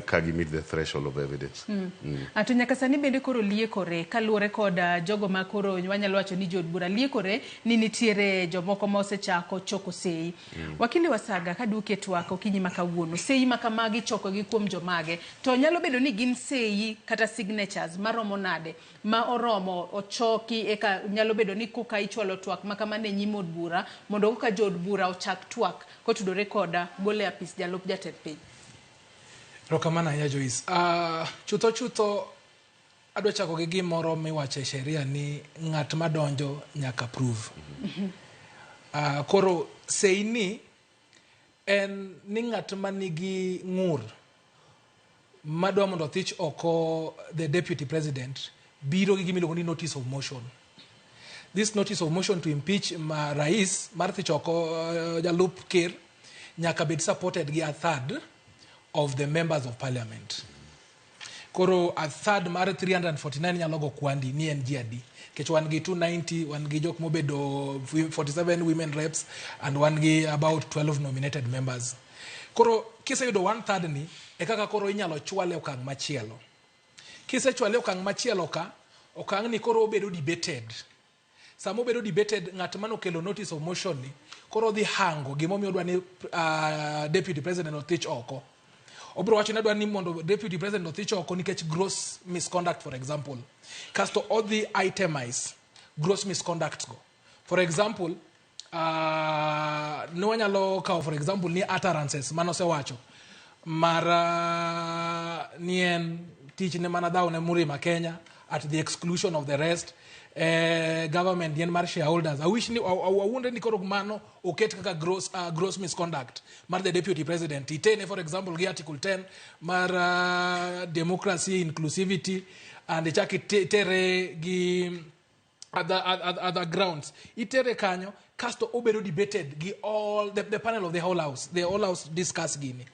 ka gi meet the threshold of evidence. To nyaka sani bende koro liekore kaluwore kod jogo ma koro wanyalo wacho ni jood bura liekore ni nitiere jomoko ma osechako choko sei. Wakili Wasaga, kaduoki e twak okinyi ma kawuono, sei ma kamagi chokogi kuom jomage to nyalo bedo ni gin sei kata signatures maromo nade ma oromo ochoki eka nyalo bedo ni koka ichwalo twak ma kama ne nyim od bura mondo koka jood bura ochak twak kotudore koda gole apis jalup jatend piny. Erokamano ahinya, Joyce. Chutho chutho Adwa chako gi gimoro miwacho e sheria ni ng'at madonjo nyaka prove. Koro seini en ni ng'at manigi ng'ur madwa mondo othich oko the deputy president biro gi gimiluongo ni notice of motion. This notice of motion to impeach ma rais mar thich oko jalup ker nyaka bed supported gi a third of the members of parliament. Koro a third mar 349 nyalo go kwandi ni en ji adi. Nikech wan gi 290, wan gi jok mobedo 47 women reps and wan gi about 12 nominated members. Koro kiseyudo one third ni, e kaka koro inyalo chwale okang' machielo. Kisechwale okang' machielo ka, okang' ni koro obedo debated. Sama obedo debated, ng'at manokelo notice of motion ni, koro dhi hango gimomiyo odwa ni deputy president othich oko. Obiro wacho ni adwa ni mondo deputy president othich oko nikech gross misconduct, for example. Kasto odhi itemize gross misconduct go. For example, ne wanyalo kawo for example ni utterances manosewacho mar ni en tich ne mana dhaw ne Murima Kenya at the exclusion of the rest, government en mar shareholders. I wish ni awuondre ni koro mano oket kaka gross misconduct mar the deputy president. Itene for example gi article 10 mar democracy, inclusivity, and ichak itere gi other grounds. Itere kanyo, kasto obedo debated gi all the panel of the whole house. The whole house discuss gini.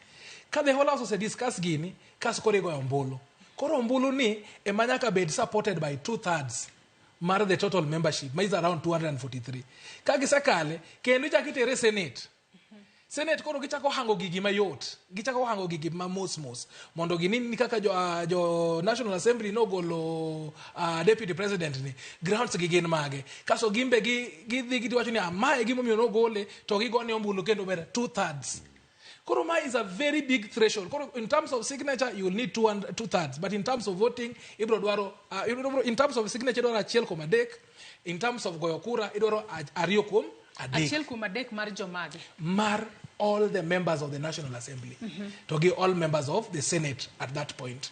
Ka the whole house ose discuss gini, kasto koro igoyo ombulu. Koro ombulu ni ema nyaka bed supported by 2/3 mar the total membership, ma is around 243. Ka gisekale, kendo ichak itere Senate. Senate koro gichako hango gigi mayot, gichako hango gigi ma mos mos, mondo gini ni kaka jo National Assembly nogolo deputy president ni, grounds gi gin mage. Kaso gimbe gidhi giwacho ni mae gimomiyo nogole, to gigone ombulu kendo ber 2/3. Koro ma is a very big threshold. Koro in terms of signature, you will need 2/3. But in terms of voting, ibro dwaro, in terms of signature, idwaro 1.3. In terms of goyo kura, idwaro 2.3. 1.3 mar jomage? Mar all the members of the National Assembly. To give all members of the Senate at that point.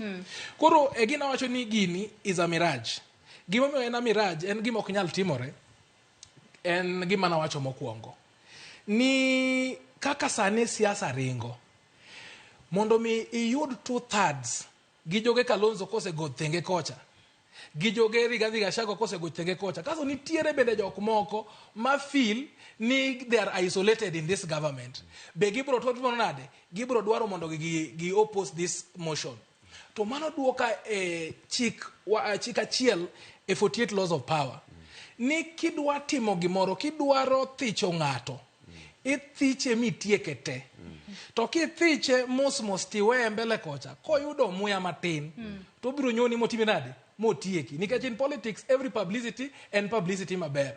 Koro, egina wacho ni gini is a mirage. Gimomiyo en a mirage, en gima ok nyal timore, en gima nawacho mokwongo. Ni kaka sani siasa ringo, mondo mi iyud 2/3 gi joge Kalonzo kosego thenge kocha, gi joge Rigathi Gachagua kosego thenge kocha, kaso nitiere bende jok moko ma feel ni they are isolated in this government. Be gibro timo nade? Gibro dwaro mondo gi oppose this motion. To mano duoka e chik achiel e 48 laws of power. Ni kidwa timo gimoro, kidwaro thicho ng'ato, ithiche mitieke te. To kithiche mos mos tiweye mbele kocha, koyudo muya matin, to obiro nyoni motimi nade? Motieki. Nikech in politics, every publicity en publicity maber.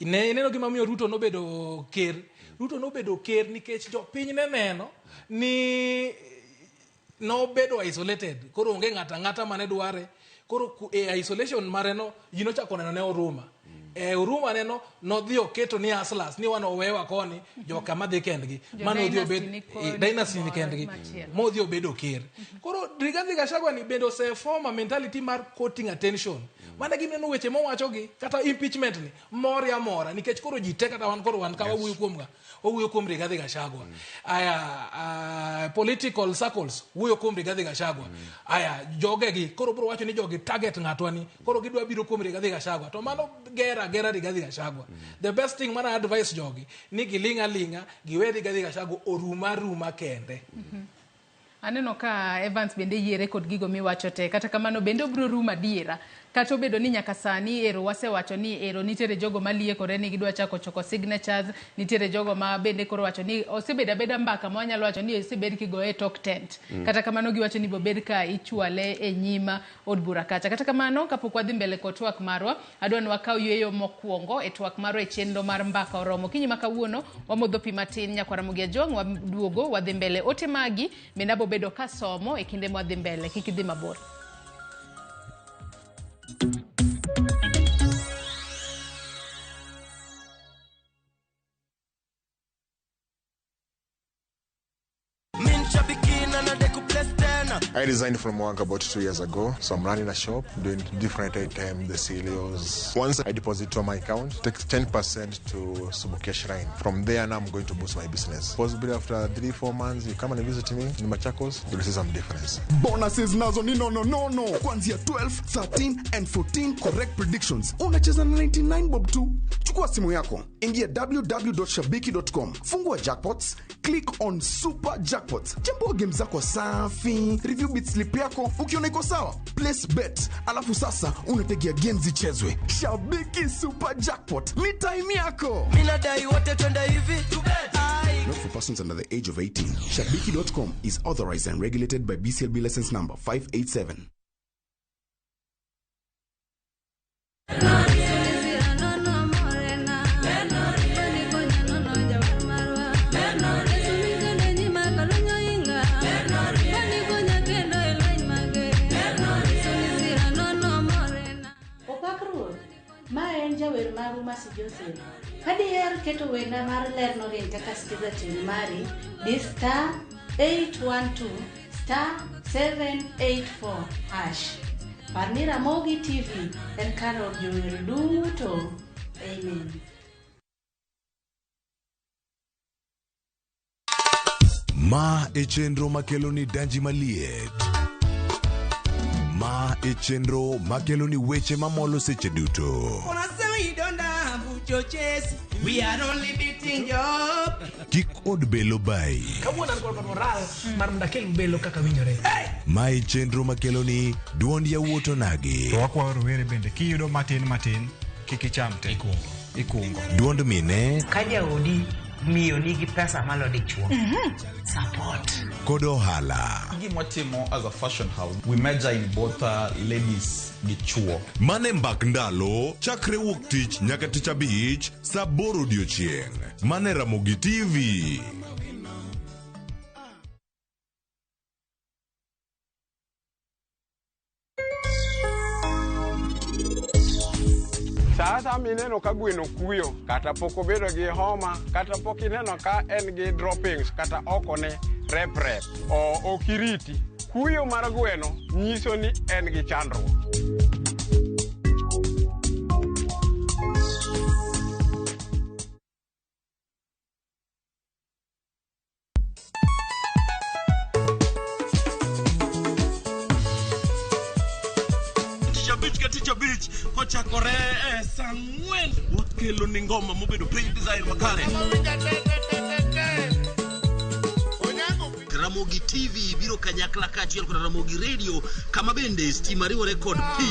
Ne ineno gima miyo Ruto nobedo ker. Ruto nobedo ker nikech jopiny ne neno ni nobedo isolated. Koro onge ng'ato ang'ata mane dware. Koro e isolation mare no, ji nochako neno ne Oruma. E Oruma neno, nodhi oketo ni hustlers, ni wan owewa koni, joka madhi kendgi. Mano odhi obed, dynasty ni kendgi. Modhi obedo ker. Koro Rigathi Gachagua ni bende oseform a mentality mar courting attention. Mana gineno weche mowachogi, kata impeachment ni, mori amora, nikech koro ji te kata wan koro wan ka wawuoyo kuom ga, wawuoyo kuom Rigathi Gachagua. Aya, political circles wuoyo kuom Rigathi Gachagua. Aya, jogegi, koro bro wacho ni jogi target ng'atwa ni, koro gidwa biro kuom Rigathi Gachagua. To mano gera Rigathi Gachagua. The best thing mana advice jogi, ni giling' aling'a, giwe Rigathi Gachagua oruma ruma kende. Aneno ka Evans bende yiere kod gigo miwacho te, kata kamano bende obiro rumo adiera. Kata obedo ni nyaka sani ero wasewacho ni ero nitiere jogo maliekore ni gidwa chako choko signatures, nitiere jogo ma bende koro wacho ni osebedo abeda mbaka ma wanyalo wacho ni osebed kigoye e tok tent. Kata kamano giwacho ni bobed ka ichwale e nyima od bura kacha. Kata kamano kapok wadhi mbele kod twak marwa, adwa ni wakaw yueyo mokwongo e twak marwa e chenro mar mbaka oromo. Okinyi ma kawuono wamodho pi matin nyakwara Ramogi Ajwang', waduogo wadhi mbele. Ote magi bende abobedo kasomo e kinde mwadhi mbele, kik idhi mabor. Min shabikina na deku plus tena. I resigned from work about 2 years ago, so I'm running a shop doing different items, the cereals. Once I deposit to my account, take 10% to Subukia Shrine. From there, now I'm going to boost my business. Possibly after 3, 4 months, you come and visit me in Machakos, you'll see some difference. Bonuses nazo ni nono nono kuanzia 12, 13 and 14 correct predictions. Unacheza na 99 bob tu. Chukua simu yako, ingia www.shabiki.com, fungua jackpots, click on super jackpots, chambua game zako safi, review bet slip yako, ukiona iko sawa, place bet, alafu sasa unategea game zichezwe. Shabiki Super Jackpot ni time yako. Minadai wote twende hivi. Not for persons under the age of 18. Shabiki.com is authorized and regulated by BCLB license number 587. Opak ruoth, ma en jawer maru Mercy Joseph. Ka diher keto wenda mar ler norieny kaka skiza tune mari, di *812*784#. Par ni Ramogi TV en kar romb jower duto. Amen. Ma e chenro makelo ni danji maliet. Ma e chenro makelo ni weche mamolo seche duto. Wanasema you don't have chochesi. We are only beating you up. Kik od belo bai. Kawuono an kod moral mar mondo akel belo kaka winjore. Ma e chenro makelo ni duond yawuot onagi. To wakwayo rowere bende kiyudo matin matin kik icham te ikungo. Duond mine Ka jaodi miyo nigi pesa malo dichuo, support. Kod ohala. Gima watimo as a fashion house, we major in both ladies gi chuo. Mane mbak ndalo chakre wuok tich nyaka tich abich saa aboro odiochieng'. Mane Ramogi TV. Sa asaya mineno ka gweno kuyo, kata pok obedo gi homa, kata pok ineno ka en gi droppings kata okone rep rep, o ok iriti. Kuyo mar gweno nyiso ni en gi chandruok. Tich abich ka tich abich kochakore e saa ang'wen wakelo ni ngoma mobedo piny design makare. Ramogi TV biro kanyakla kaachiel kod Ramogi Radio kama bende stima riwore kod pi.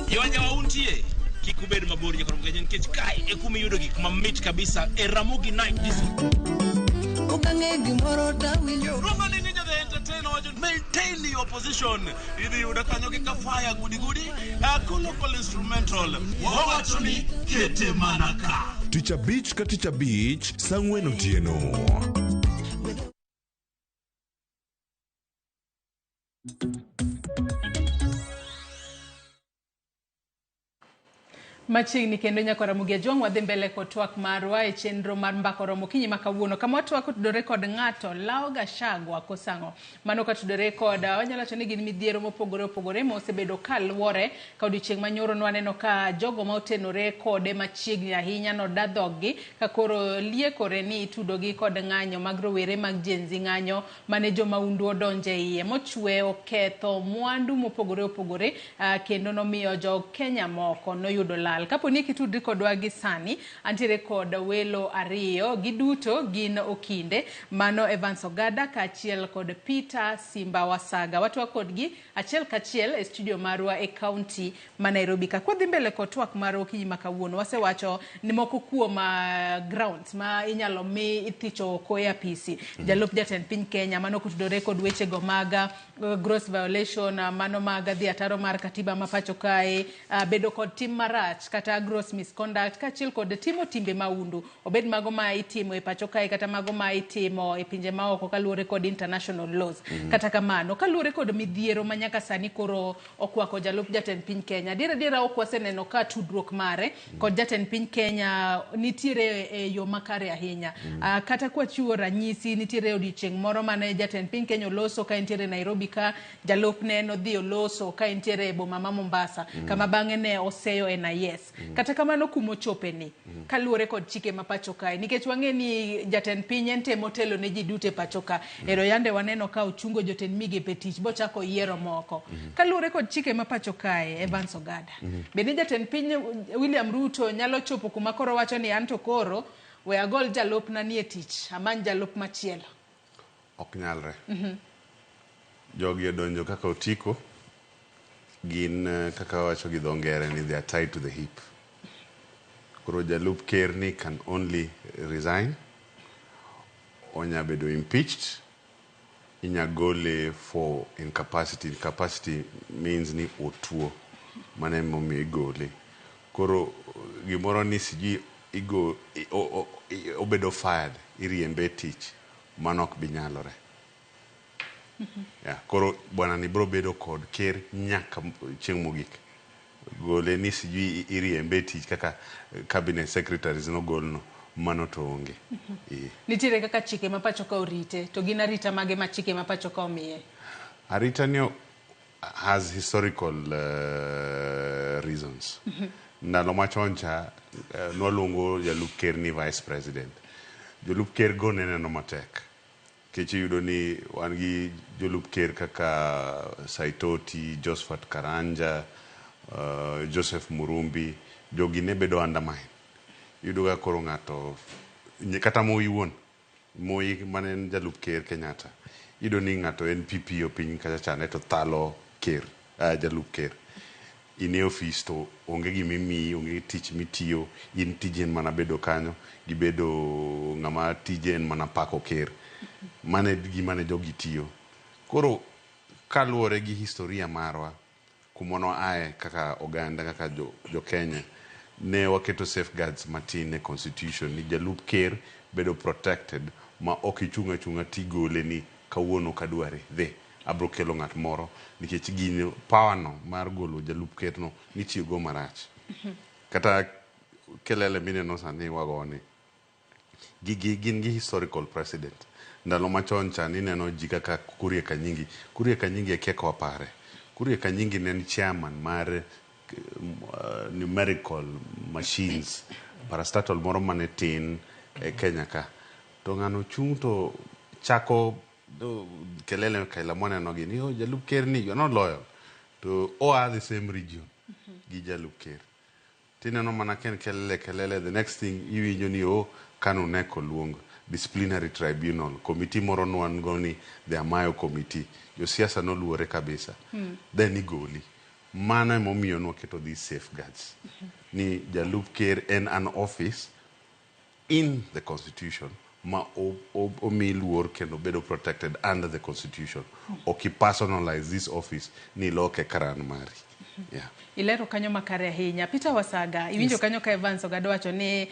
Jowanjawa untie kik ubed mabor nyakoro mganya nikech kae e kuma iyudo gik mamit kabisa e Ramogi Night Disco. Okang'e gimoro tawinjo. Luongo ni Ninja the Entertainer wacho maintain your position. Idhi yuda kanyo gi kafaya gudi gudi local instrumental. Wawacho ni kete mana ka. Tich abich ka tich abich saa ang'wen otieno. Machiegni kendo nyakora Ramogi Ajwang' wadhi mbele kod twak marwa e chenro mar mbaka oromo okinyi ma kawuono kama watwak otudore kod ng'ato lawo Gachagua kosang'o mano katudore kod wanyalo wacho ni gin midhiero mopogore opogore ma osebedo ka luore ka odiochieng' manyoro nwaneno ka jogo ma otenore kode machiegni ahinya noda dhoggi ka koro liekore ni itudogi kod ng'anyo mag rowere mag Gen Z, ng'anyo mane jomahundu odonje iye mochwe oketho mwandu mopogore opogore, kendo nomiyo jo Kenya moko noyudo lal. Kapo ni kitudri kodwa gi sani, antiere kod welo ariyo, giduto gin okinde, mano Evans Ogada kaachiel kod Peter Simba Wasaga. Watwak kodgi achiel kachiel e studio marwa e kaunti ma Nairobi. Ka kwadhi mbele kod twak marwa okinyi ma kawuono, wasewacho ni moko kuom grounds ma inyalo mi ithicho oko e apisi jalup jatend piny Kenya, mano kotudore kod wechego mag gross violation, mano mag dhi ataro mar katiba ma pacho kae, bedo kod tim marach marach kata gross misconduct kaachiel kod timo timbe maundu, obed mago ma itimo e pacho kae kata mago ma itimo e pinje maoko kaluwore kod international laws. Kata kamano, kaluwore kod midhiero ma nyaka sani koro okwako jalup jatend piny Kenya, adier adiera ok waseneno ka tudruok mare kod jatend piny Kenya nitiere e yo makare ahinya. Kata kwachiwo ranyisi, nitiere odiochieng' moro mane jatend piny Kenya oloso ka entiere Nairobi ka jalupne nodhi oloso ka entiere e boma ma Mombasa, kama bang'e ne oseyo NIS. Kata kamano, kumochope ni kaluwore kod chike ma pacho kae, nikech wang'e ni jatend piny en temo telo ne ji duto e pacho ka, ero yande waneno ka ochungo jotend migepe tich bochako yiero moko. Kaluwore kod chike ma pacho kae, Evans Ogada, bende jatend piny William Ruto nyalo chopo kuma koro wacho ni anto koro we agol jalupna ni e tich, amany jalup machielo? Ok nyalre. Jogi odonjo kaka otiko, gin kaka wawacho gi dho ngere ni they are tied to the hip. Koro jalup ker ni can only resign, onya bedo impeached, inya gole for incapacity. Incapacity means ni otuo, mano emomiyo igole. Koro gimoro ni sijui igo obedo fired, iriembe e tich, mano ok bi nyalore. Yeah, koro bwana ni biro bedo kod ker nyaka chieng' mogik. Gole ni sijui iriembe e tich kaka cabinet secretaries nogolno, mano to onge. Nitiere kaka chike ma pacho ka orite, to gin arita mage ma chike ma pacho ka omiye? Arita ni has historical reasons. Ndalo machon cha nwaluongo jalup ker ni vice president. Jolup ker go ne neno matek. Nikech iyudo ni wan gi jolup ker kaka Saitoti, Josephat Karanja, Joseph Murumbi, jogi ne bedo undermine. Iyudo ka koro ng'ato, kata Moi wuon, Moi mane en jalup ker Kenyatta, iyudo ni ng'ato en PPO piny kacha chande to thalo ker, jalup ker. In e ofis to onge gimimiyi, onge tich mitiyo, in tiji en mana bedo kanyo, gibedo ng'ama tije en mana pako ker. Mano e gima ne jogi tiyo. Koro kaluwore gi historia marwa, kuma noaye kaka oganda, kaka jo Kenya, ne waketo safeguards matin e constitution ni jalup ker bedo protected ma ok ichung' achung'a tigole ni kawuono ok adware, dhi, abro kelo ng'at moro, nikech gini power no mar golo jalup ker no nitiyo go marach. Kata kelele mineno sani wagoni, gigi gin gi historical precedent. Ndalo machon cha nineno ji kaka Kuria Kanyingi. Kuria Kanyingi akia ka wapare. Kuria Kanyingi ne en chairman mar numerical machines, parastatal moro mane tin e Kenya ka. To ng'ano chung' to chako kelele kaila mwaneno gi ni, oh, jalup ker ni you are not loyal. To oa the same region gi jalup ker. Tineno mana ka en kelele kelele, the next thing iwinjo ni oh, Kanu nek oluong disciplinary tribunal, committee moro nwan go ni the Amayo committee. Josiasa noluore kabisa. Then igoli. Mano emomiyo nwaketo these safeguards. Ni jalup ker en an office in the constitution ma omi luor kendo bedo protected under the constitution. Ok i personalize this office ni iloke karan mari. Yeah. Ilero kanyo makare ahinya. Peter Wasaga, iwinjo kanyo ka Evans Ogado wacho ni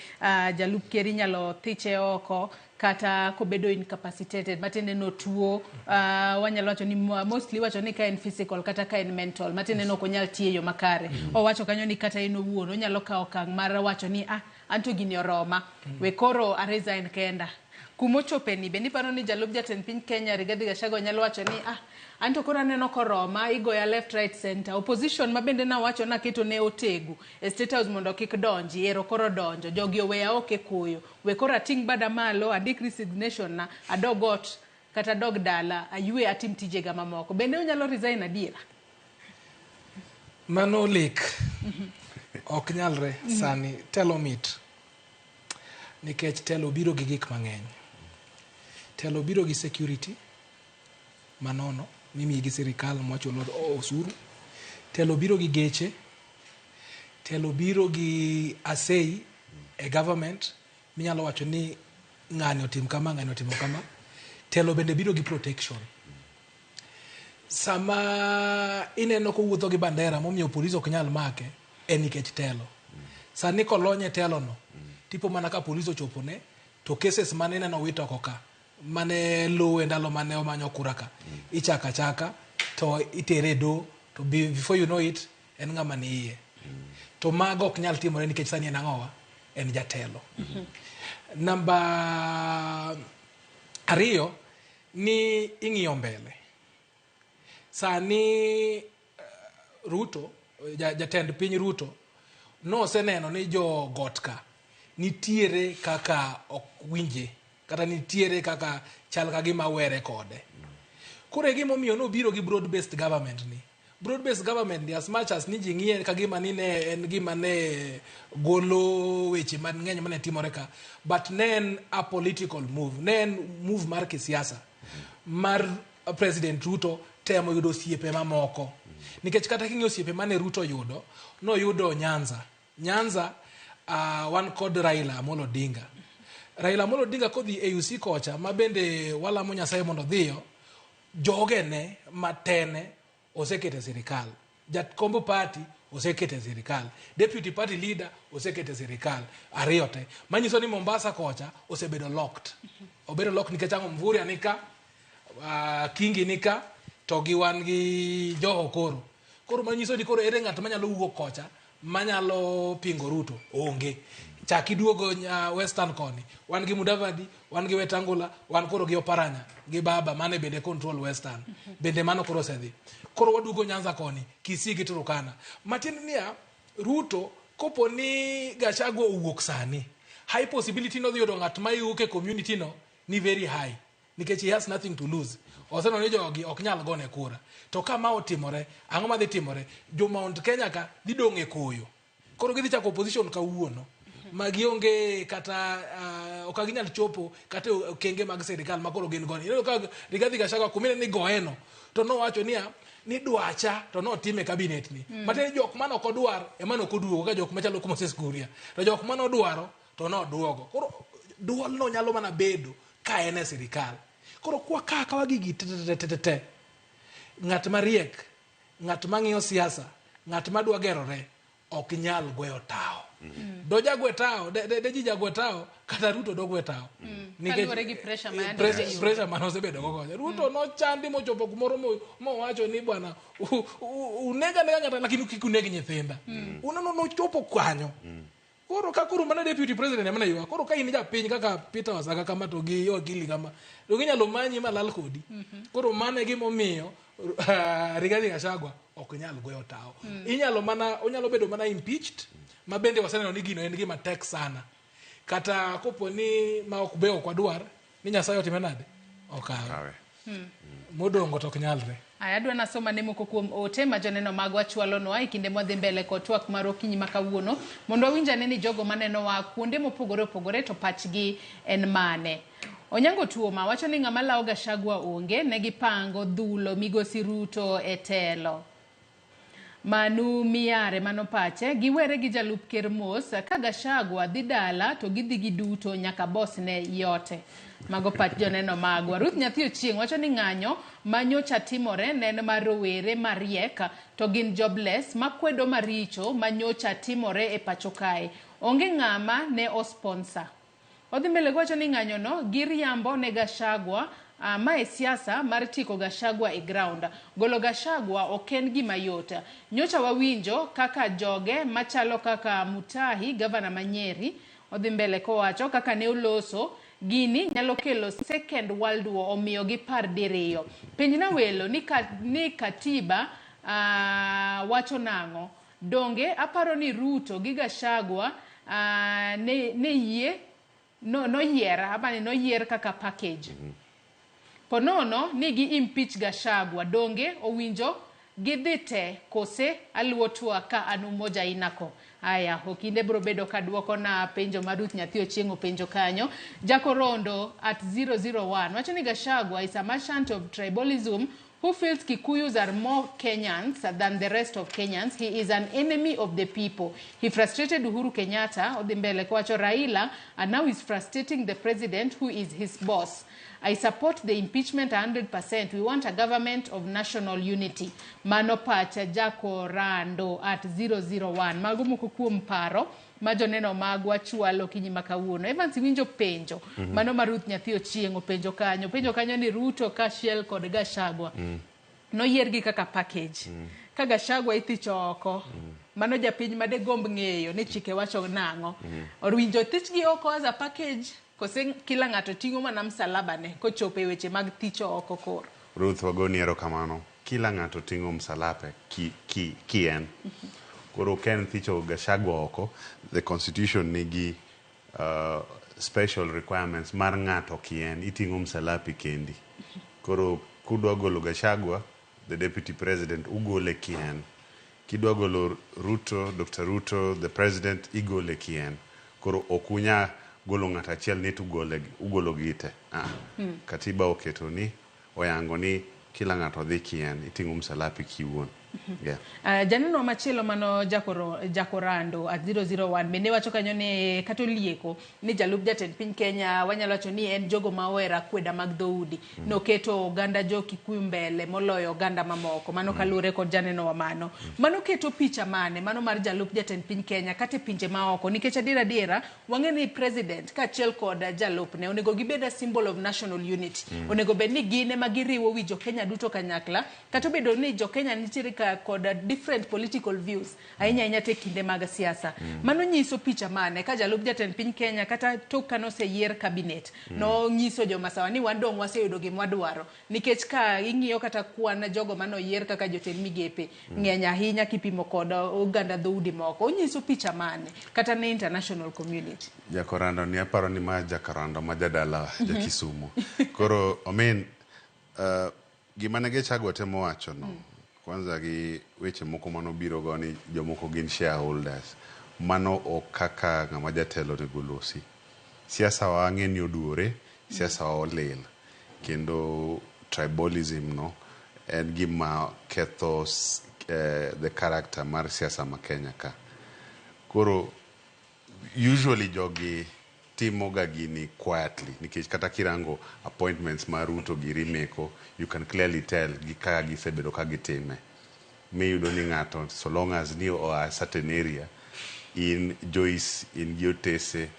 jalup ker inyalo thiche oko kata kobedo incapacitated, matiende ni otuo, wanyalo wacho ni mostly wacho ni ka en physical kata ka en mental, matiende ni ok onyal tiyo e yo makare. Owacho kanyo ni kata en owuon onyalo kawo okang' mar wacho ni ah, anto gini oroma, we koro a resign kenda. Kumochope ni bende iparo ni jalup jatend piny Kenya Rigathi Gachagua nyalo wacho ni ah, anto koro aneno koroma, igoya left right center, opposition ma bende nawacho naketo ne otegu e State House mondo kik donji, ero koro donjo, jogi oweya oko e koyo, we koro ating' bada malo, andik resignation na, adog ot kata adog dala, aywe atim tijega mamoko. Bende onyalo resign adiera? Mano lek. Ok nyalre sani. Telo mit. Nikech telo biro gi gik mang'eny. Telo biro gi security manono mimiyi gi sirikal mwachulo osuru. Telo biro gi geche. Telo biro gi asei e government minyalo wacho ni ng'ani otim kama, ng'ani otimo kama. Telo bende biro gi protection. Sama ineno kowuotho gi bandera momiyo polis ok nyal make en nikech telo. Sani kolony e telo no, tipo mana ka polis ochopone to cases mane ineno wit oko ka mane luwe ndalo mane omanyo kura ka ichako achaka to itere e doho to before you know it en ng'ama ni iye. To mago ok nyal timore nikech sani en ang'owa? En jatelo. Namba ariyo ni ing'iyo mbele. Sani Ruto, jatend piny Ruto noseneno ni jo got ka nitiere kaka ok winje kata nitiere kaka chal ka gima were kode. Koro e gimomiyo nobiro gi broad based government ni. Broad based government ni as much as ni ji ng'iye ka gima ni ne en gima ne golo weche mang'eny mane timore ka, but ne en a political move, ne en move mar kisiasa mar President Ruto temo yudo osiepe mamoko. Nikech kata king'iyo osiepe mane Ruto yudo, noyudo Nyanza. Nyanza wan kod Raila Amolo Odinga. Raila Amolo Odinga kodhi e UC kocha, ma bende walamo Nyasaye mondo odhiyo, jogene matene osekete sirikal. Jakombo party osekete sirikal. Deputy party leader osekete sirikal. Ariyo te. Manyiso ni Mombasa kocha osebedo locked. Obedo locked nikech ang'o? Mvurya nika, Kingi nika, to gi wan gi Joho koro. Koro manyiso ni koro ere ng'at manyalo wuok kocha manyalo pingo Ruto? Onge. Chak iduogo Western koni. Wan gi Mudavadi, wan gi Wetangula, wan koro gi Oparanya, gi Baba, mane bende control Western. Bende mano koro osedhi. Koro waduogo Nyanza koni, Kisii gi Turkana. Matiende niya, Ruto, kopo ni Gachagua owuok sani, high possibility nodhi yudo ng'at ma iwuok e community no ni very high. Nikech he has nothing to lose. Oseneno ni jogi ok nyal gone kura. To ka ma otimore, ang'o madhi timore? Jo Mount Kenya ka dhi dong' e koyo. Koro gidhi chako opposition kawuono. Ma gionge kata ok ginyal chopo kata e okenge mag sirikal ma koro gin go. Ineno ka Rigathi Gachagua kumine ni goeno to nowacho niya ni dwacha to notime cabinet ni. Matiende ni jok mane ok odwar ema ne ok oduogo ka jok machalo Moses Kuria. To jok mane odwaro to noduogo. Koro duol no nyalo mana bedo ka en e sirikal. Koro kwa ka kawa gigi te te te te te. Ng'at mariek, ng'at mang'iyo siasa, ng'at madwa gerore ok nyal gweyo tawo. Do jagwe tawo, de ji jagwe tawo, kata Ruto dogwe tawo. Nikech Kaluwore gi pressure ma yande oseyudo. Pressure mane osebedo go kocha. Ruto nochandi mochopo kumoro mowacho ni bwana, unega nega ng'ata lakini kik uneg nyithinda. Uneno nochopo kanyo. Koro ka koro mana deputy president ema ne ywak. Koro ka in japiny kaka Peter Wasaka kama to gi wakili kama, to ginyalo manyi malal kodi. Koro mano e gimomiyo Rigathi Gachagua ok nyal goyo tawo. Inyalo mana, onyalo bedo mana impeached, ma bende waseneno ni gino en gima tek sana. Kata kopo ni ma ok be ok wadwar, ni Nyasaye otime nade? Okawe. Modongo to ok nyalre. Aya, adwa nasoma ne moko kuom ote ma joneno magwa chwalonwa e kinde mwadhi mbele kod twak mar okinyi ma kawuono, mondo wawinj ane ni jogo manenowa kuonde mopogore opogore to pachgi en mane. Onyango Tuoma wacho ni ng'ama lawo Gachagua onge, ne gipango dhulo migosi Ruto e telo. Manu Miyare mano pache, giwere gi jalup ker mos, ka Gachagua dhi dala to gidhi giduto nyaka bos ne yote. Mago pach joneno magwa. Ruth Nyathi Ochieng' wacho ni ng'anyo ma nyocha timore ne en mar rowere mariek to gin jobless makwedo maricho ma nyocha timore e pacho kae. Onge ng'ama ne osponsor. Odhi mbele kowacho ni ng'anyono giriambo ne Gachagua, mae siasa mar tieko Gachagua e ground. Golo Gachagua ok en gima yot. Nyocha wawinjo kaka joge machalo kaka Mutahi, gavana ma Nyeri, odhi mbele kowacho kaka ne oloso gini nyalo kelo second world war, omiyo gipar diriyo. Penjna welo ni katiba wacho nang'o? Donge aparo ni Ruto gi Gachagua ne yie no, noyier, apani noyier kaka package. Ponono ni gi impeach Gachagua, donge owinjo gidhi te kose aluwo twak ka an Umoja Inako. Aya, okinde bro bedo ka duoko na penjo ma Ruth Nyathi Ochieng' openjo kanyo. Jakorondo at 001 wacho ni Gachagua is a merchant of tribalism who feels Kikuyus are more Kenyans than the rest of Kenyans. He is an enemy of the people. He frustrated Uhuru Kenyatta, odhi mbele kowacho Raila, and now he's frustrating the president who is his boss. I support the impeachment 100%. We want a government of national unity. Mano pacha Jakorando at 001. Mago moko kuom paro ma joneno magwa chwalo okinyi ma kawuono. Evans iwinjo penjo. Mano ma Ruth Nyathi Ochieng' openjo kanyo. Penjo kanyo ni Ruto kaachiel kod Gachagua. Noyiergi kaka package. Ka Gachagua ithicho oko, mano japiny ma degomb ng'eyo ni chike wacho nang'o. Owinjo thichgi oko as a package kose kila ng'ato ting'o mana msalaba ne kochopo e weche mag thicho oko koro. Ruth wagoni erokamano. Kila ng'ato ting'o msalape ki, ki, ki en. Koro ka en thicho Gachagua oko, the constitution nigi special requirements mar ng'ato kien, iting'o msalapi kendi. Koro kudwa golo Gachagua, the deputy president, ugole kien. Kidwa golo Ruto, Dr. Ruto, the president, igole kien. Koro ok unya golo ng'ato achiel ni to ugolo gi te. Ah. Katiba oketo ni oyango ni kila ng'ato dhi kien, iting'o msalapi kiwuon. Yeah. Janeno machielo mano Jakorando at 001 bende wacho kanyo ni kata olieko ni jalup jatend piny Kenya wanyalo wacho ni en jogo ma ohero akweda mag dhoudi. Noketo oganda jo Kikuyu mbele moloyo oganda mamoko. Mano kaluwore kod janeno wa mano. Mano keto picha mane mano mar jalup jatend piny Kenya kata e pinje maoko nikech adiera adiera wang'e ni president kaachiel kod jalupne onego gibed a symbol of national unity. Onego bed ni gin ema giriwo wi jo Kenya duto kanyakla kata obedo ni jo Kenya nitiere ka kod different political views ahinya ahinya te kinde mag siasa. Mano nyiso picha mane ka jalup jatend piny Kenya kata tok ka noseyier cabinet nonyiso jomasawa ni wan dong waseyudo gima wadwaro nikech ka ing'iyo kata kwan jogo manoyier kaka jotend migepe ng'eny ahinya kipimo kod oganda dhoudi moko. Onyiso picha mane kata ne international community. Jakorando ni aparo ni ma Jakorando ma jadala ja Kisumu. Koro omin gima ne Gachagua temo wacho no kwanza gi weche moko manobiro go ni jomoko gin shareholders. Mano ok kaka ng'ama jatelo onego losi. Siasa wa ang'e ni oduore, siasa wa olil. Kendo tribalism no en gima ketho the character mar siasa ma Kenya ka. Koro usually jogi timo ga gini quietly nikech kata kirango appointments ma Ruto giri meko, you can clearly tell gi kaka gisebedo ka gitime. Miyudo ni ng'ato so long as ni oa certain area in Joyce in gi otese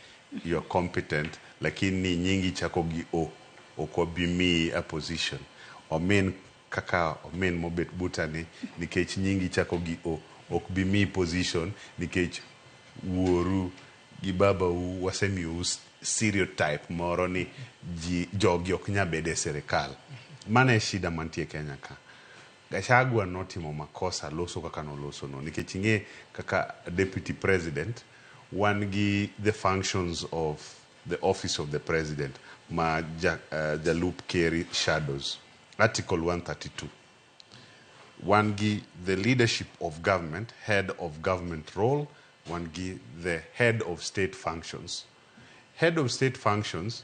you are competent lakini nyingi chako gi O ok wabi miyi a position. Omin kaka omin mobet buta ni nikech nyingi chako gi O ok bi miyi position nikech wuoru gi babau wasemiyou stereotype moro ni ji jogi ok nya bedo e sirikal. Mano e shida mantie Kenya ka. Gachagua notimo makosa loso kaka noloso no nikech ing'e kaka deputy president wan gi the functions of the office of the president ma jalup ker shadows. Article 132. Wan gi the leadership of government, head of government role, wan gi the head of state functions. Head of state functions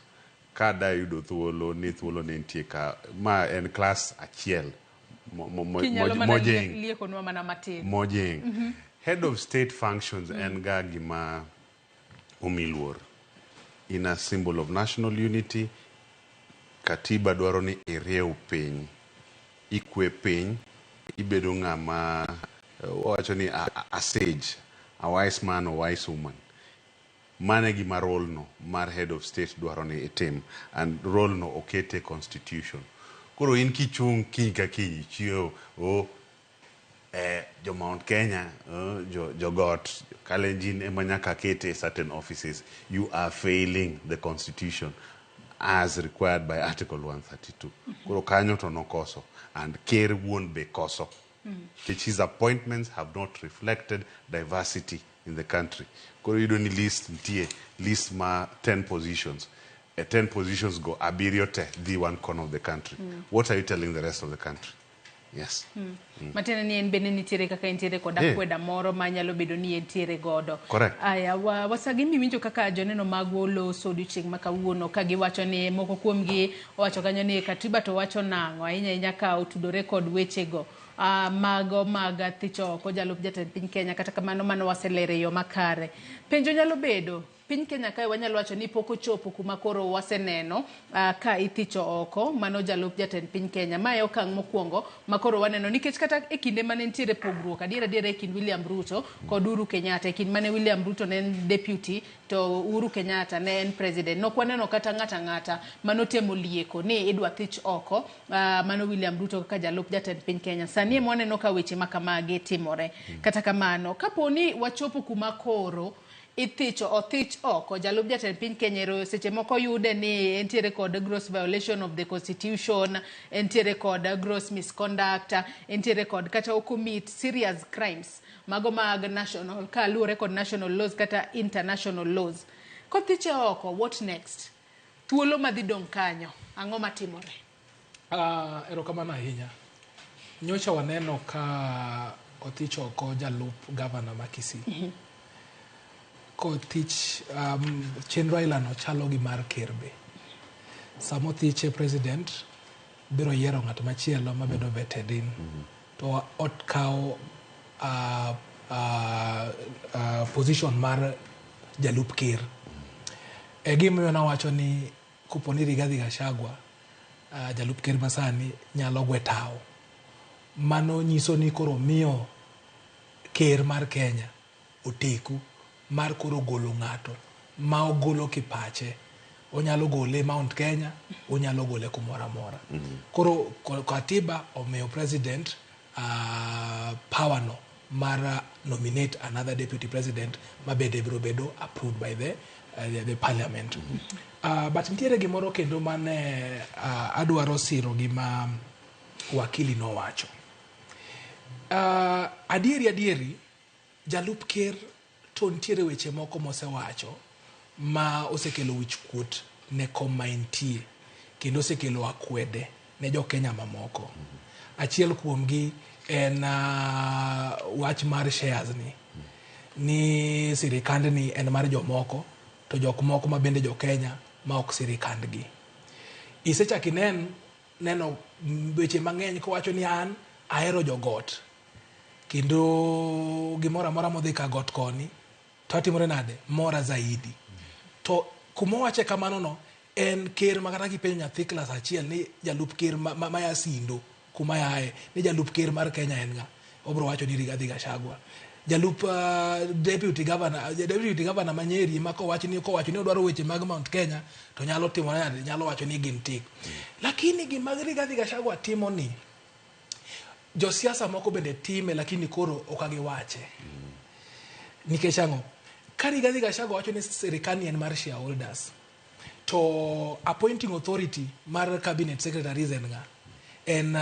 ka da yudo thuolo ni thuolo ne nitie ka ma en class achiel Kinyalo mana mojing liekonwa mana matin. Mojing. Head of state functions en ga gima omi luor. In a symbol of national unity, katiba dwaro ni iriew piny, ikwe piny, ibedo ng'ama wawacho ni a sage, a wise man or wise woman. Mano e gima role no mar head of state dwaro ni itim and role no okete constitution. Koro in kichung' kiny ka kiny ichiewo o jo Mount Kenya, jo Got, Kalenjin ema nyaka kete e certain offices. You are failing the constitution as required by Article 132. Koro kanyo to nokoso and ker wuon be koso. Nikech his appointments have not reflected diversity in the country. Koro iyudo ni list nitie, list ma 10 positions. E 10 positions go abiriyo te dhi one corner of the country. What are you telling the rest of the country? Yes. Matiende ni en bende nitiere kaka entiere kod akweda moro manyalo bedo ni entiere godo. Correct. Aya, wasagi miwinjo kaka joneno magwa oloso odiochieng' ma kawuono ka giwacho ni moko kuomgi owacho kanyo ni katiba to wacho nang'o ahinya ahinya ka otudore kod wechego. Mago mag thicho oko jalup jatend piny Kenya kata kamano mano waselero e yo makare. Penjo nyalo bedo Piny Kenya kae wanyalo wacho ni pok ochopo kuma koro waseneno ka ithicho oko mano jalup jatend piny Kenya. Mae e okang' mokwongo ma koro waneno nikech kata e kinde mane nitiere pogruok adier adiera e kind William Ruto kod Uhuru Kenyatta, e kind mane William Ruto ne en deputy to Uhuru Kenyatta ne en president, nok waneno kata ng'ata ang'ata manotemo lieko ni idwa thich oko mano William Ruto kaka jalup jatend piny Kenya. Sani ema waneno ka weche ma kamagi timore. Kata kamano, kapo ni wachopo kuma koro ithicho othich oko jalup jatend piny Kenya ero seche moko yude ni entiere kod gross violation of the constitution, entiere kod gross misconduct, entiere kod kata ok commit serious crimes mago mag national kaluwore kod national laws kata international laws. Kothiche oko, what next? Thuolo madhi dong' kanyo, ang'o matimore? Erokamano ahinya. Nyocha waneno ka othich oko jalup gavana ma Kisii. Kothich chenro ailano chalo gi mar ker be. Sama othiche president biro yiero ng'at machielo mabedo vetted in. To okawo position mar jalup ker. E gimomiyo nawacho ni kopo ni Rigathi Gachagua jalup ker masani nyalo gwe tawo. Mano nyiso ni koro miyo ker mar Kenya oteku mar koro golo ng'ato ma ogolo kipache. Onyalo gole Mount Kenya, onyalo gole kumoro amora. Koro katiba omiyo president power no mar nominate another deputy president ma bende biro bedo approved by the parliament. But nitiere gimoro kendo mane adwaro siro gima wakili nowacho. Adieri adieri, jalup ker to nitiere weche moko mosewacho ma osekelo wich kuot ne kom ma entie kendo osekelo akwede ne jo Kenya mamoko. Achiel kuomgi en wach mar shares ni sirikandni en mar jomoko to jok moko ma bende jo Kenya ma ok sirikandgi. Isechako inen neno weche mang'eny kowacho ni an ahero jogot kendo gimoro amora modhi ka got koni to atimore nade mora zaidi. To kumowache kamano no en ker ma kata kipenjo nyathi klas achiel ni jalup ker ma ya Sindo kuma yae ni jalup ker mar Kenya en ng'a, obro wacho ni Rigathi Gachagua. Jalup deputy governor ma Nyeri ma kowacho ni kowacho ni odwaro weche mag Mount Kenya to nyalo timore nade, nyalo wacho ni gin tik. Lakini gima Rigathi Gachagua timo ni josiasa moko bende time lakini koro ok giwache. Nikech ang'o? Ka Rigathi Gachagua wacho ni sirikal ni en mar shareholders to appointing authority mar cabinet secretaries en ng'a? En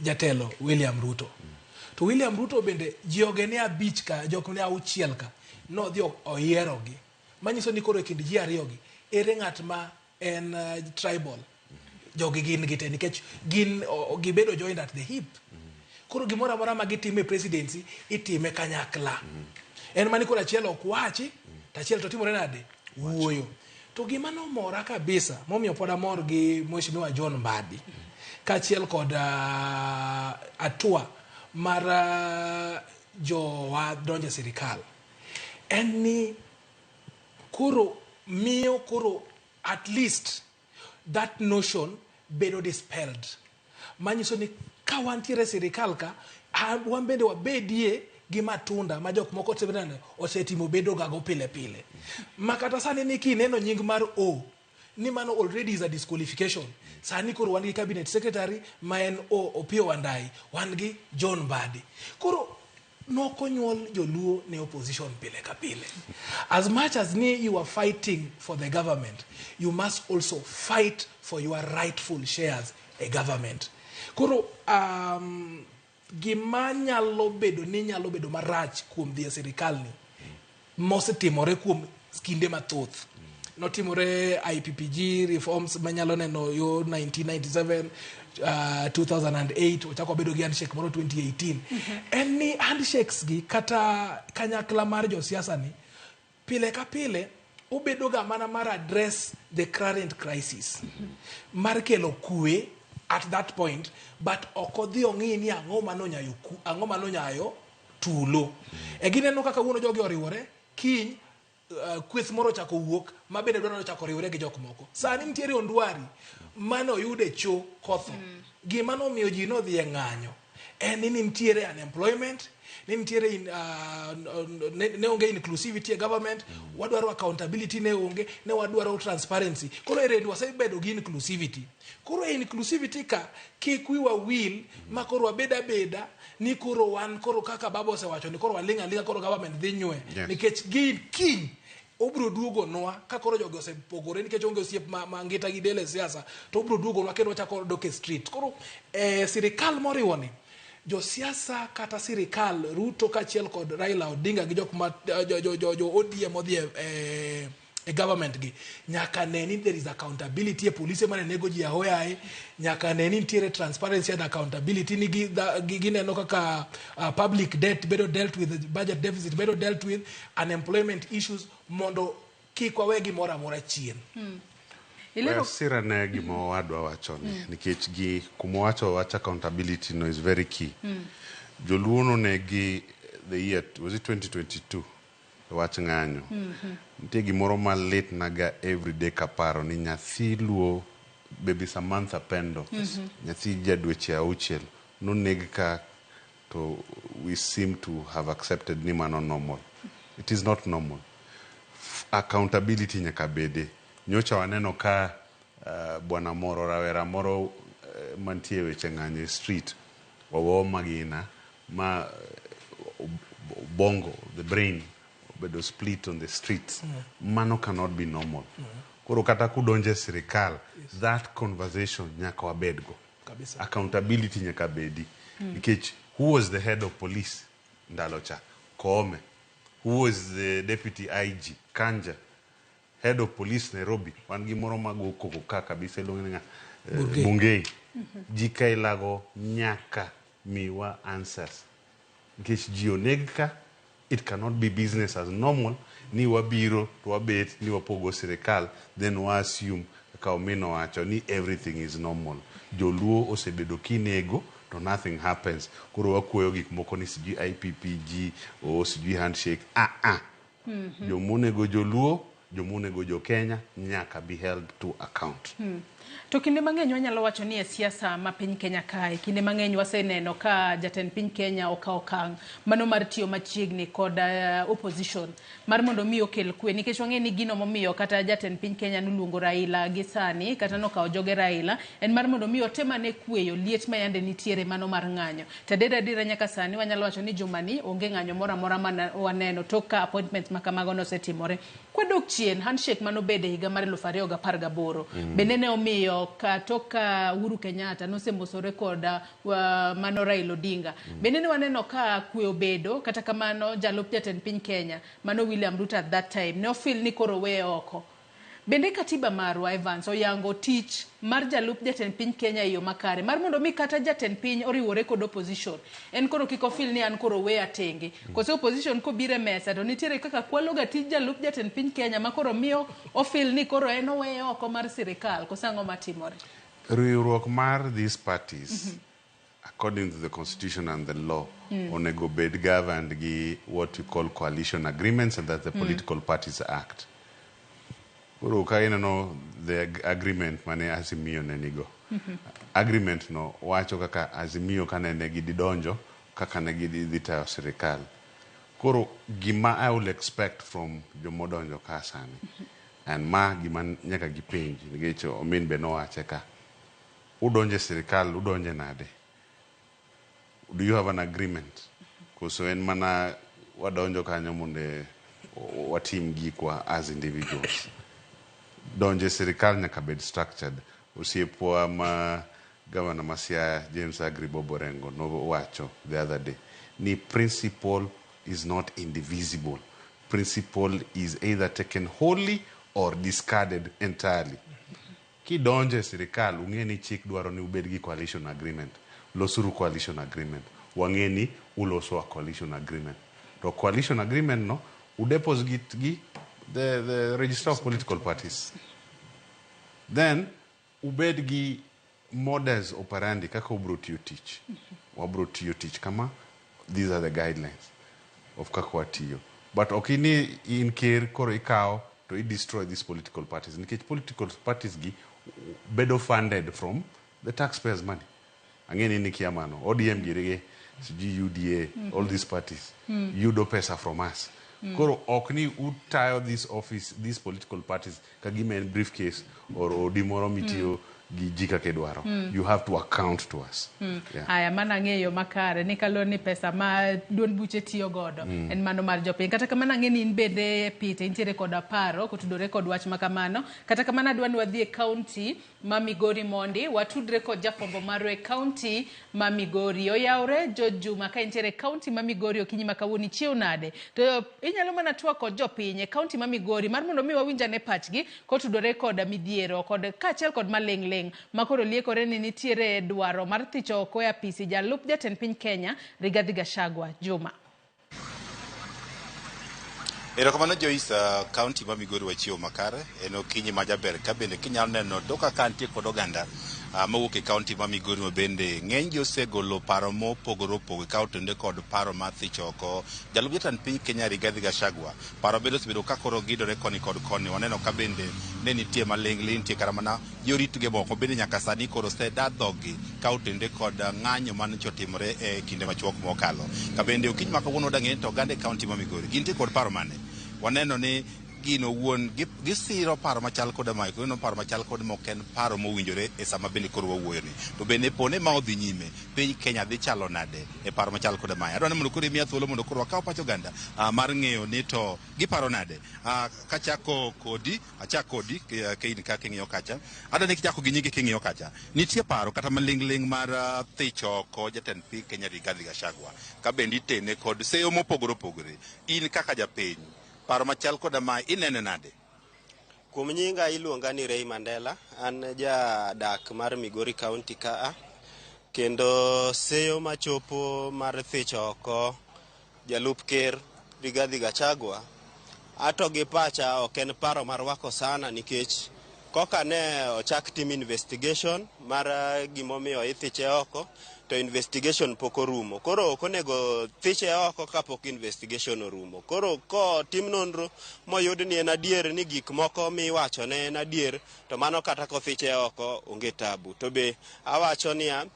jatelo William Ruto. To William Ruto bende joge ne abich ka, jok ne auchiel ka, nodhi oyierogi. Manyiso ni koro e kind ji ariyogi, ere ng'at ma en tribal? Jogi gin gite nikech gin gibedo joined at the hip. Koro gimoro amora ma gitimo e presidency itime kanyakla. En mani koro achiel ok wachi, to achiel to timore nade? Wuoyo. To gima nomora kabisa, momiyo pod amor gi Mheshimiwa John Mbadi, kaachiel kod atua mar jowa donjo e sirikal, en ni koro miyo koro at least that notion bedo dispelled. Manyiso ni ka wantiere e sirikal ka, wan bende wabedie gi matunda ma jok moko osetimo bedo gago pile pile. Ma kata sani ni kineno nying mar O, ni mano already is a disqualification. Sani koro wan gi cabinet secretary ma en O Opiyo Wandayi, wan gi John Mbadi. Koro nokonyuol joluo ne opposition pile ka pile. As much as ni you are fighting for the government, you must also fight for your rightful shares e government. Koro gima nyalo bedo ni nyalo bedo marach kuom dhi e sirikal ni mosetimore kuom kinde mathoth notimore IPPG reforms manyalo neno yo 1997, 2008 ochako wabedo gi handshake moro 2018. En ni handshakes gi kata kanyakla mar josiasa ni pile ka pile obedo ga mana mar address the current crisis mar kelo kwe at that point, but ok odhi ong'i ni ang'o manonyayo ang'o manonyayo tulo e gineno kaka wuono jogi oriwore kiny. Kweth moro ochako wuok ma bende dwaro ni ochako riwre gi jok moko. Sani nitiere Ondwari mane oyud e cho kotho. Gima nomiyo ji nodhi e ng'anyo en ni nitiere unemployment, ni nitiere ne onge inclusivity e government, wadwaro accountability ne onge, ne wadwaro transparency. Koro e rendi wasebedo gi inclusivity. Koro e inclusivity ka kik wiwa wil ma koro wabed abeda ni koro wan koro kaka baba osewacho ni koro waling' aling'a koro government dhi nywe. Nikech gin kiny obiro duogo nwa ka koro jogi osepogore nikech onge osiep ma ngita gi del e siasa to obiro duogo nwa kendo wachako dok e street. Koro sirikal moriwo ni josiasa kata sirikal Ruto kaachiel kod Raila Odinga gi jok ma jo ODM odhi e government gi nyaka ne ni there is accountability e polise mane nego ji ahoyaye, nyaka ne ni nitiere transparency and accountability ni gineno kaka public debt bedo dealt with, budget deficit bedo dealt with, unemployment issues, mondo kik wawe gimoro amora chien. We sira ne gima owadwa wacho ni nikech gi kumowacho wach accountability no is very key. Joluo nonegi the year was it 2022 wach ng'anyo. Nitie gimoro malit naga everyday kaparo ni nyathi Luo baby Samantha Pendo, nyathi ja dweche 6 noneg ka, to we seem to have accepted ni mano normal. It is not normal. Accountability nyaka bede. Nyocha waneno ka bwana moro, rawera moro mantie weche ng'anyo e street ogo magina ma bongo, the brain obedo split on the streets. Mano cannot be normal. Koro kata kudonje sirikal, that conversation nyaka wabedgo. Kabisa. Accountability nyaka bedi. Nikech who was the head of police ndalo cha? Koome. Who was the deputy IG? Kanja. Head of police Nairobi. Wan gi moro mago koko ka kabisa iluongo ni ng'a? Bungei. Bungei. Ji ka ilago nyaka miwa answers. Nikech ji oneg ka, it cannot be business as normal ni wabiro to wabet ni wapogo sirikal then wa assume kaka Omino wacho ni everything is normal. Joluo osebedo kinego to nothing happens. Koro wakuoyo gik moko ni sijui IPPG o sijui handshake. Jomonego joluo, jomonego jo Kenya nyaka be held to account. To kinde mang'eny wanyalo wacho ni e siasa ma piny Kenya kae, kinde mang'eny waseneno ka jatend piny Kenya okawo okang' mano mar tiyo machiegni kod opposition mar mondo mi okel kwe, nikech wang'e ni gino momiyo kata jatend piny Kenya noluongo Raila gi sani kata nokawo joge Raila en mar mondo mi otem ane kweyo liet ma yande nitiere mano mar ng'anyo. To adier adiera nyaka sani wanyalo wacho ni jumani onge ng'anyo moro amora ma waneno tok ka appointments ma kamago nosetimore. Kwadok chien, handshake manobede higa mar 2018 bende ne omiyo ka tok ka Uhuru Kenyatta nosemosore kod mano Raila Odinga. Bende ne waneno ka kwe obedo, kata kamano jalup jatend piny Kenya mano William Ruto at that time ne ofil ni koro weye oko. Bende katiba marwa Evans oyango tich mar jalup jatend piny Kenya e yo makare mar mondo mi kata jatend piny oriwore kod opposition, en koro kik ofil ni an koro weya tenge. Koso opposition kobiro e mesa to nitiere kaka kwalo ga tij jalup jatend piny Kenya ma koro miyo ofil ni koro en oweye oko mar sirikal. Koso ang'o matimore? Riwruok mar these parties, according to the constitution and the law, onego bed governed gi what we call coalition agreements, and that's the Political Parties Act. Koro ka ineno the agreement mane Azimio ne nigo, agreement no wacho kaka Azimio kane ne gidonjo, kaka ne gidhi tayo sirikal. Koro gima I will expect from jomodonjo ka sani, and ma gima nyaka gipenj, nikech Omin be nowache ka, udonje sirikal, udonje nade? Do you have an agreement? Koso en mana wadonjo kanyo mondo watim gikwa as individuals. Donje sirikal nyaka bed structured. Osiepwa ma gavana ma Siaya James Agri Bob Orengo nowacho the other day ni principle is not indivisible. Principle is either taken wholly or discarded entirely. Kidonje sirikal, ung'e ni chik dwaro ni ubed gi coalition agreement. Losuru coalition agreement. Wang'e ni uloso a coalition agreement. To coalition agreement no, udeposit gi the registrar of political parties. Then, ubed gi modus operandi kaka ubro tiyo tich. Wabro tiyo tich kama, these are the guidelines of kaka watiyo. But ok ini in ker koro ikawo to i destroy these political parties nikech political parties gi bedo funded from the taxpayers money. Ang'e ni nikia mano. ODM giri gi sijui UDA, all these parties yudo pesa from us. Koro ok ni utayo this office, these political parties ka gima en briefcase or odi moro mitiyo gi ji kaka idwaro. You have to account to us. Yeah. Aya, mana ng'eyo makare ni kaluwore ni pesa ma duond buche tiyo godo en mano mar jopiny. Kata kamano ang'e ni in bende Peter intiere koda paro kotudore kod wach ma kamano. Kata kamano adwa ni wadhi e kaunti ma Migori mondi watudre kod jafwambo marwa e kaunti ma Migori. Oyawre George Juma ka intiere e kaunti ma Migori okinyi ma kawuono ichiew nade? To inyalo mana twak kod jopiny e kaunti ma Migori mar mondo mi wawinj ane pachgi kotudore kod midhiero kod kaachiel kod maling'ling' ma koro liekore ni nitiere dwaro mar thicho oko e apisi jalup jatend piny Kenya Rigathi Gachagua. Juma. Erokamano Joyce, kaunti ma Migori wachiewo makare, en okinyi ma jaber ka bende kinyalo neno toka ka nitie kod oganda mawuok e kaunti ma Migori ma bende ng'eny gi osegolo paro mopogore opogore ka otende kod paro mar thicho oko jalup jatend piny Kenya Rigathi Gachagua. Paro bende osebedo ka koro gidore koni kod koni, waneno ka bende ne nitie maling'ling, nitie kata mana joritge moko bende nyaka sani koro oseda dhoggi ka otende kod ng'anyo manyocha otimore e kinde machuok mokalo. Ka bende okinyi ma kawuono wadang'e to oganda e kaunti ma Migori gintie kod paro mane? Waneno ni gino wuon gisiro paro machal koda mae, kendo paro machal kod ma ok en paro mowinjore e sama bende koro wawuoyo ni. To bende pone ma odhi nyime, piny Kenya dhi chalo nade e paro machal koda mae. Adwa ni mondo koro imiya thuolo mondo koro wakaw pach oganda mar ng'eyo ni to giparo nade. Kachako kodi, achak kodi ka in ka king'iyo kacha. Adwa ni kichako gi nyingi king'iyo kacha. Nitie paro kata maling'ling' mar thicho oko jatend piny Kenya Rigathi Gachagua. Ka bende itene kod seyo mopogore opogore. In kaka japiny, paro machal koda mae inene nade? Kuom nyinga iluonga ni Ray Mandela, an jadak mar Migori County kaa, kendo seyo machopo mar thicho oko jalup ker Rigathi Gachagua, ato gi pacha ok en paro mar rwako sana nikech koka ne ochak tim investigation mar gimomiyo ithiche oko, to investigation pok orumo. Koro ok onego thiche oko kapok investigation orumo. Koro kotim nonro moyud ni en adier ni gik moko miwacho ne en adier, to mano kata kothiche oko onge tabu. To be awacho niya,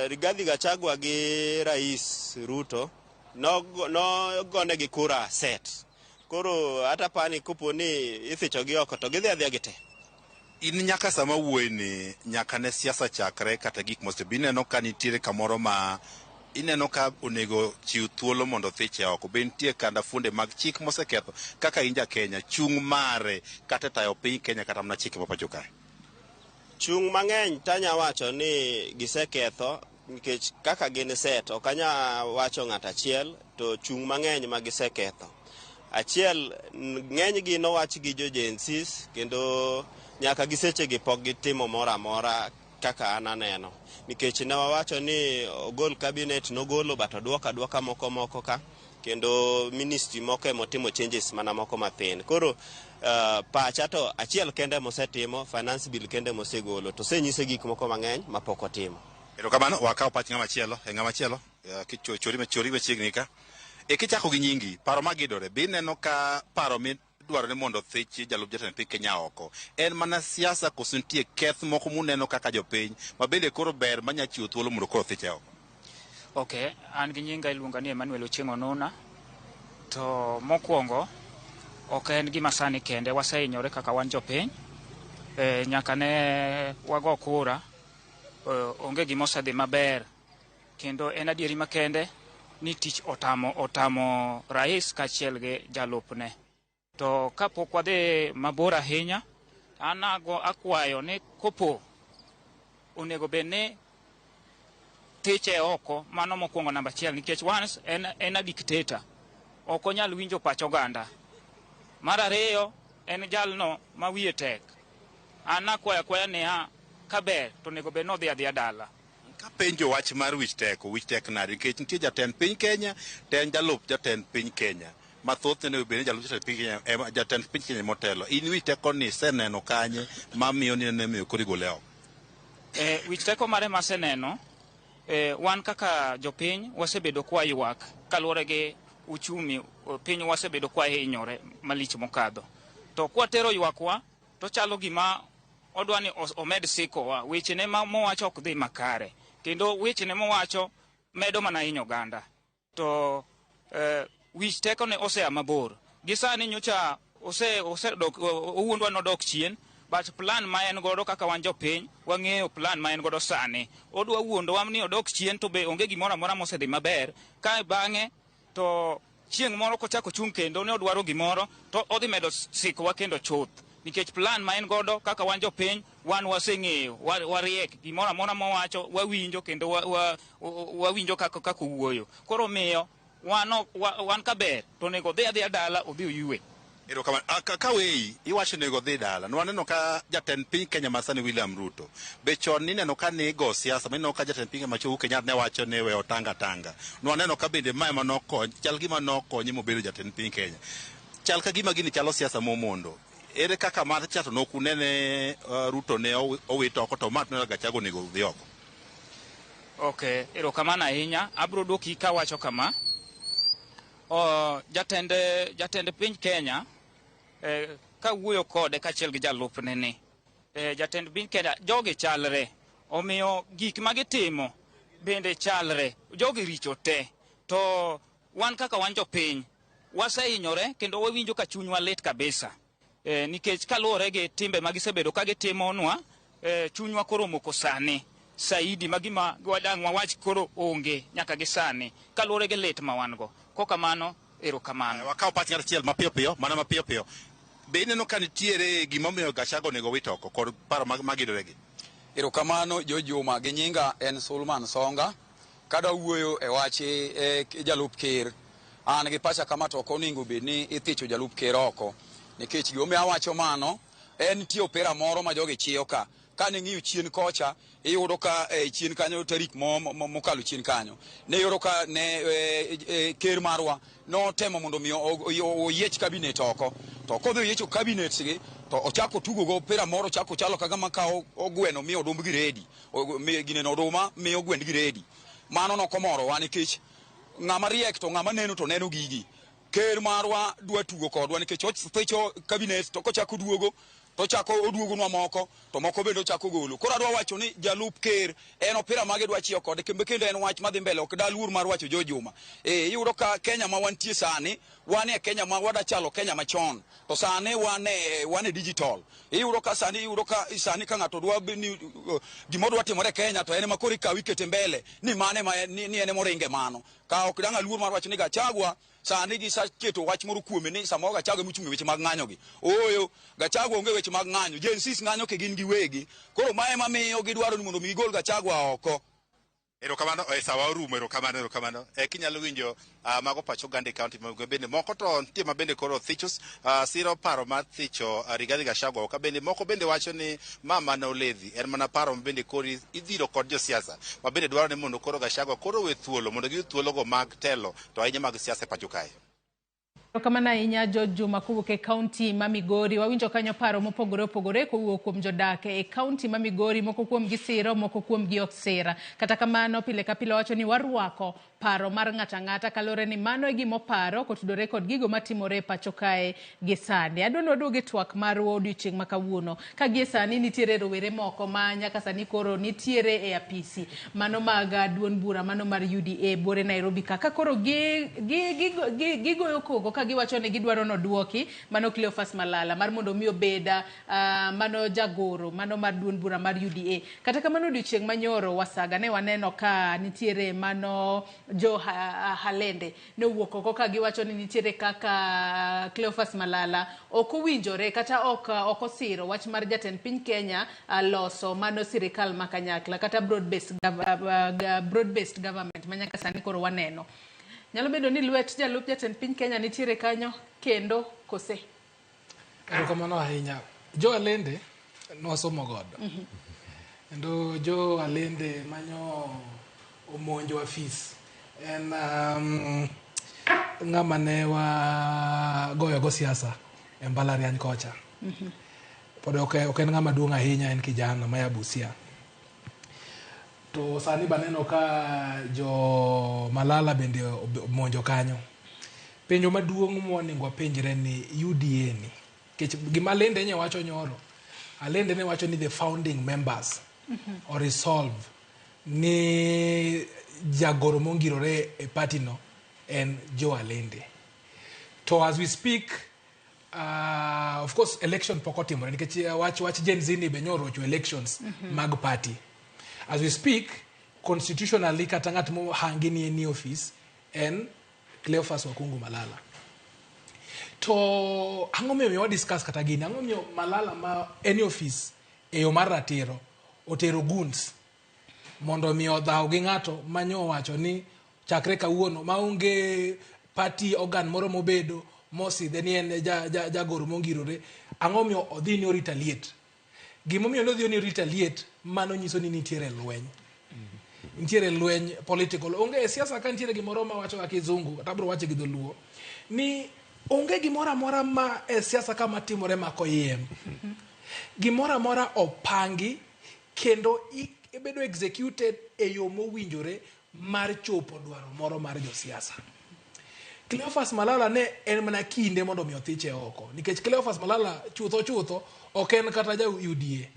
Rigathi Gachagua gi Rais Ruto nogonegi kura set. Koro hata pani kopo ni ithichogi oko to gidhi adhiya gite. In nyaka sama wuoyi ni nyaka ne siasa chakre kata gik mosebi, ineno ka nitiere kamoro ma ineno ka onego chiw thuolo mondo thiche oko. Be nitie kanda funde mag chik moseketho kaka in ja Kenya, chung' mare kata tayo piny Kenya kata mana chike ma pacho kae? Chung' mang'eny tanya wacho ni giseketho nikech kaka gin set ok anya wacho ng'at achiel, to chung' mang'eny ma giseketho. Achiel, ng'enygi nowach gi jo Gen Zs kendo nyaka gi sechegi pok gitimo moro amora kaka an aneno. Nikech ne wawacho ni ogol cabinet nogolo but oduoko aduoka moko moko ka, kendo ministry moko emotimo changes mana moko mathin. Koro pacha to achiel kende mosetimo, finance bill kende mosegolo, to osenyise gik moko mang'eny mapok otimo. Erokamano, wakaw pach ng'ama chielo, e ng'ama chielo, kichori machiegni ka. E kichako gi nyingi, paro magidore, be ineno ka paro midwaro ni mondo thich jalup jatend piny Kenya oko en mana siasa koso nitie keth moko muneno kaka jopiny ma bende koro ber manya chiwo thuolo mondo koro thiche oko? Okay, an gi nyinga iluonga ni Emmanuel Ochieng' Onuna. To mokwongo, ok en gima sani kende, wasehinyore kaka wan jopiny. Nyaka ne wago kura, onge gima osedhi maber. Kendo en adieri makende ni tich otamo rais kaachiel gi jalupne. To kapok wadhi mabor ahinya, an akwayo ni kopo onego bed ni thiche oko, mano mokwongo namba achiel, nikech once en a dictator, ok onyal winjo pach oganda. Mar ariyo, en jalno ma wiye tek. An akwayo akwaya niya, kaber to onego bed ni odhi adhiya dala. Kapenjo wach mar wich teko, wich tek nade? Nikech nitie jatend piny Kenya, to en jalup jatend piny Kenya. Mathoth ne obedo ni jalup jatend piny Kenya, ema jatend piny Kenya motelo. In wich teko ni iseneno kanye mamiyo ni ne miyo koro igole oko? Wich teko mare maseneno, wan kaka jopiny wasebedo kwaywak kaluwore gi uchumi piny wasebedo kwa hinyore malich mokadho. To kwatero ywakwa to chalo gima odwa ni omed sikowa wechene mowacho ok dhi makare, kendo wechene mowacho medo mana hinyo oganda. To wich teko ne osea mabor. Gi sani nyocha osedok owuondwa nodok chien, but plan ma en godo kaka wan jopiny wang'eyo plan ma en godo sani. Odwa wuondowa ni odok chien to be onge gimoro amora mosedhi maber. Ka bang'e to chieng' moro kochako chung' kendo ne odwaro gimoro to odhi medo sikowa kendo chuth. Nikech plan ma en godo kaka wan jopiny wan waseng'eyo, wariek, gimoro amora mowacho wawinjo kendo wawinjo kaka owuoyo. Koro miyo wan kaber to onego odhi adhiya dala odhi oywe. Erokamano. Ka weyi iwacho onego odhi dala. Nwaneno ka jatend piny Kenya masani William Ruto be chon nineno ka nigo siasa mineno ka jatend piny Kenya Uhuru Kenyatta ne wacho ni we otanga tanga. Nwaneno ka bende mae manokony chal gima nokonye mobedo jatend piny Kenya. Chal ka gima gini chalo siasa momondo. Ere kaka mar cha to nokunene Ruto ne owito oko to ma to Gachagua onego odhi oko. Okay, erokamano ahinya. Abro duoki kawacho kama. Jatend piny Kenya kawuoyo kode kaachiel gi jalupne ni jatend piny Kenya jogi chalre, omiyo gik ma gitimo bende chalre, jogi richo te. To wan kaka wan jopiny wasehinyore kendo wawinjo ka chunywa lit kabisa, nikech kaluwore gi timbe ma gisebedo ka gitimonwa, chunywa koro omoko sani saidi ma gima dang' wawach koro onge nyaka gi sani kaluwore gi lit ma wan go. Kokamano, erokamano. Wakaw pach ng'ato achiel mapiyo piyo, mana mapiyo piyo. Be ineno ka nitiere gimomiyo Gachagua onego wit oko kod paro magidore gi? Erokamano Jojuma, gi nyinga en Sulman Songa. Kadwa wuoyo e wach jalup ker, an gi pacha kama to ok onego bed ni ithicho jalup ker oko. Nikech gimomiyo awacho mano, en nitie opera moro ma jogi chiyo ka. Kane ng'iyo chien kocha, iyudo ka chien kanyo tarik mokalo chien kanyo. Ne iyudo ka ne ker marwa notemo mondo mi oyiech cabinet oko. To kodhi oyiecho cabinet gi, to ochako tugo go opera moro, ochako chalo kaka ma kawo ogweno mi odumb gi redi. Gineno oduma mi ogwend gi redi. Mano nokomorowa nikech ng'ama riek to ng'ama neno to neno gigi. Ker marwa dwa tugo kodwa nikech othicho cabinet to kochako duogo to chako oduogonwa moko to moko bende ochako golo. Koro adwa wacho ni jalup ker en opira mage dwa chiyo kode kendo en wach madhi mbele, ok daluor mar wacho Jojuma. Iyudo ka Kenya ma wantie sani, wan e Kenya ma wadachalo Kenya machon, to sani wan e digital. Iyudo ka sani ka ng'ato dwa ni gima dwa timore Kenya to en ema koro ikawe ikete mbele ni mane ma ni en emoringe mano. Ka ok dang' aluor mar wacho ni Gachagua sani giseketo wach moro kuome ni samoro Gachagua emochung' e weche mag ng'anyo gi. Ooyo, Gachagua onge weche mag ng'anyo. Gen Z ng'anyo ke gin giwegi. Koro mae ema miyo gidwaro ni mondo mi gigol Gachagua oko. Erokamano, sawa orumo, erokamano, erokamano. Kinyalo winjo mago pach oganda e county ma bende moko to nitie ma bende koro thicho siro paro mar thicho Rigathi Gachagua oko. Bende moko bende wacho ni ma mana oledhi, en mana paro ma bende koro idhiro kod josiasa ma bende dwaro ni mondo koro Gachagua koro we thuolo mondo giyud thuologo mag telo to ahinya mag siasa e pacho kae. Erokamano ahinya Jojuma kowuok e kaunti ma Migori. Wawinjo kanyo paro mopogore opogore kowuok kuom jodak e kaunti ma Migori, moko kuom gi siro, moko kuom gi ok sira. Kata kamano pile ka pile wacho ni warwako paro mar ng'ato ang'ata kaluwore ni mano e gimoparo kotudore kod gigo matimore e pacho kae gi sani. Adwa ni waduog e twak marwa odiochieng' ma kawuono. Ka gie sani nitiere rowere moko ma nyaka sani koro nitiere e apisi mano mag duond bura mano mar UDA buore Nairobi ka. Ka koro gigoyo koko ka giwacho ni gidwaro noduoki mano Cleophas Malala mar mondo mi obed mano jagoro mano mar duond bura mar UDA. Kata kamano odiochieng' manyoro wasaga ne waneno ka nitiere mano jo Halende ne owuok oko ka giwacho ni nitiere kaka Cleophas Malala ok owinjore kata ok osiro wach mar jatend piny Kenya loso mano sirikal ma kanyakla kata broad-based government ma nyaka sani koro waneno. Nyalo bedo ni lwet jalup jatend piny Kenya nitiere kanyo kendo kose? Erokamano ahinya. Jo Alende nwasomo godo. Kendo jo Alende manyo omonjo afis en ng'ama ne wagoyo go siasa e mbalariany kocha. Pod ok en ng'ama duong' ahinya, en kijana maya Busia. To sani baneno ka jo Malala bende omonjo kanyo. Penjo maduong' monego wapenjre ni UDA ni, nikech gima Alende ne wacho nyoro, Alende ne wacho ni the founding members o resolve ni jagoro mongirore e party no en Joe Alende. To as we speak, of course election pok otimore nikech wach Gen Z ni be nyorocho elections mag party. As we speak, constitutionally kata ng'at mohangi ni en office en Cleophas Wakungu Malala. To ang'o miyo wa discuss kata gini? Ang'o miyo Malala ma en office e yo mar ratiro otero goons mondo mi odhaw gi ng'ato manyo wacho ni chakre kawuono maonge party organ moro mobedo mosidhe ni en jagoro mongirore, ang'o miyo odhi ni retaliate? Gimomiyo nodhi ni retaliate, mano nyiso ni nitiere lweny. Nitiere lweny political. Onge e siasa ka nitiere gimoro ma wacho ga kizungu, kata abiro wache gi dholuo, ni onge gimoro amora ma e siasa ka matimore ma koyiem. Gimoro amora opangi kendo ibedo executed e yo mowinjore mar chopo dwaro moro mar josiasa. Cleophas Malala ne en mana kinde mondo mi othiche oko, nikech Cleophas Malala chutho chutho ok en kata ja UDA.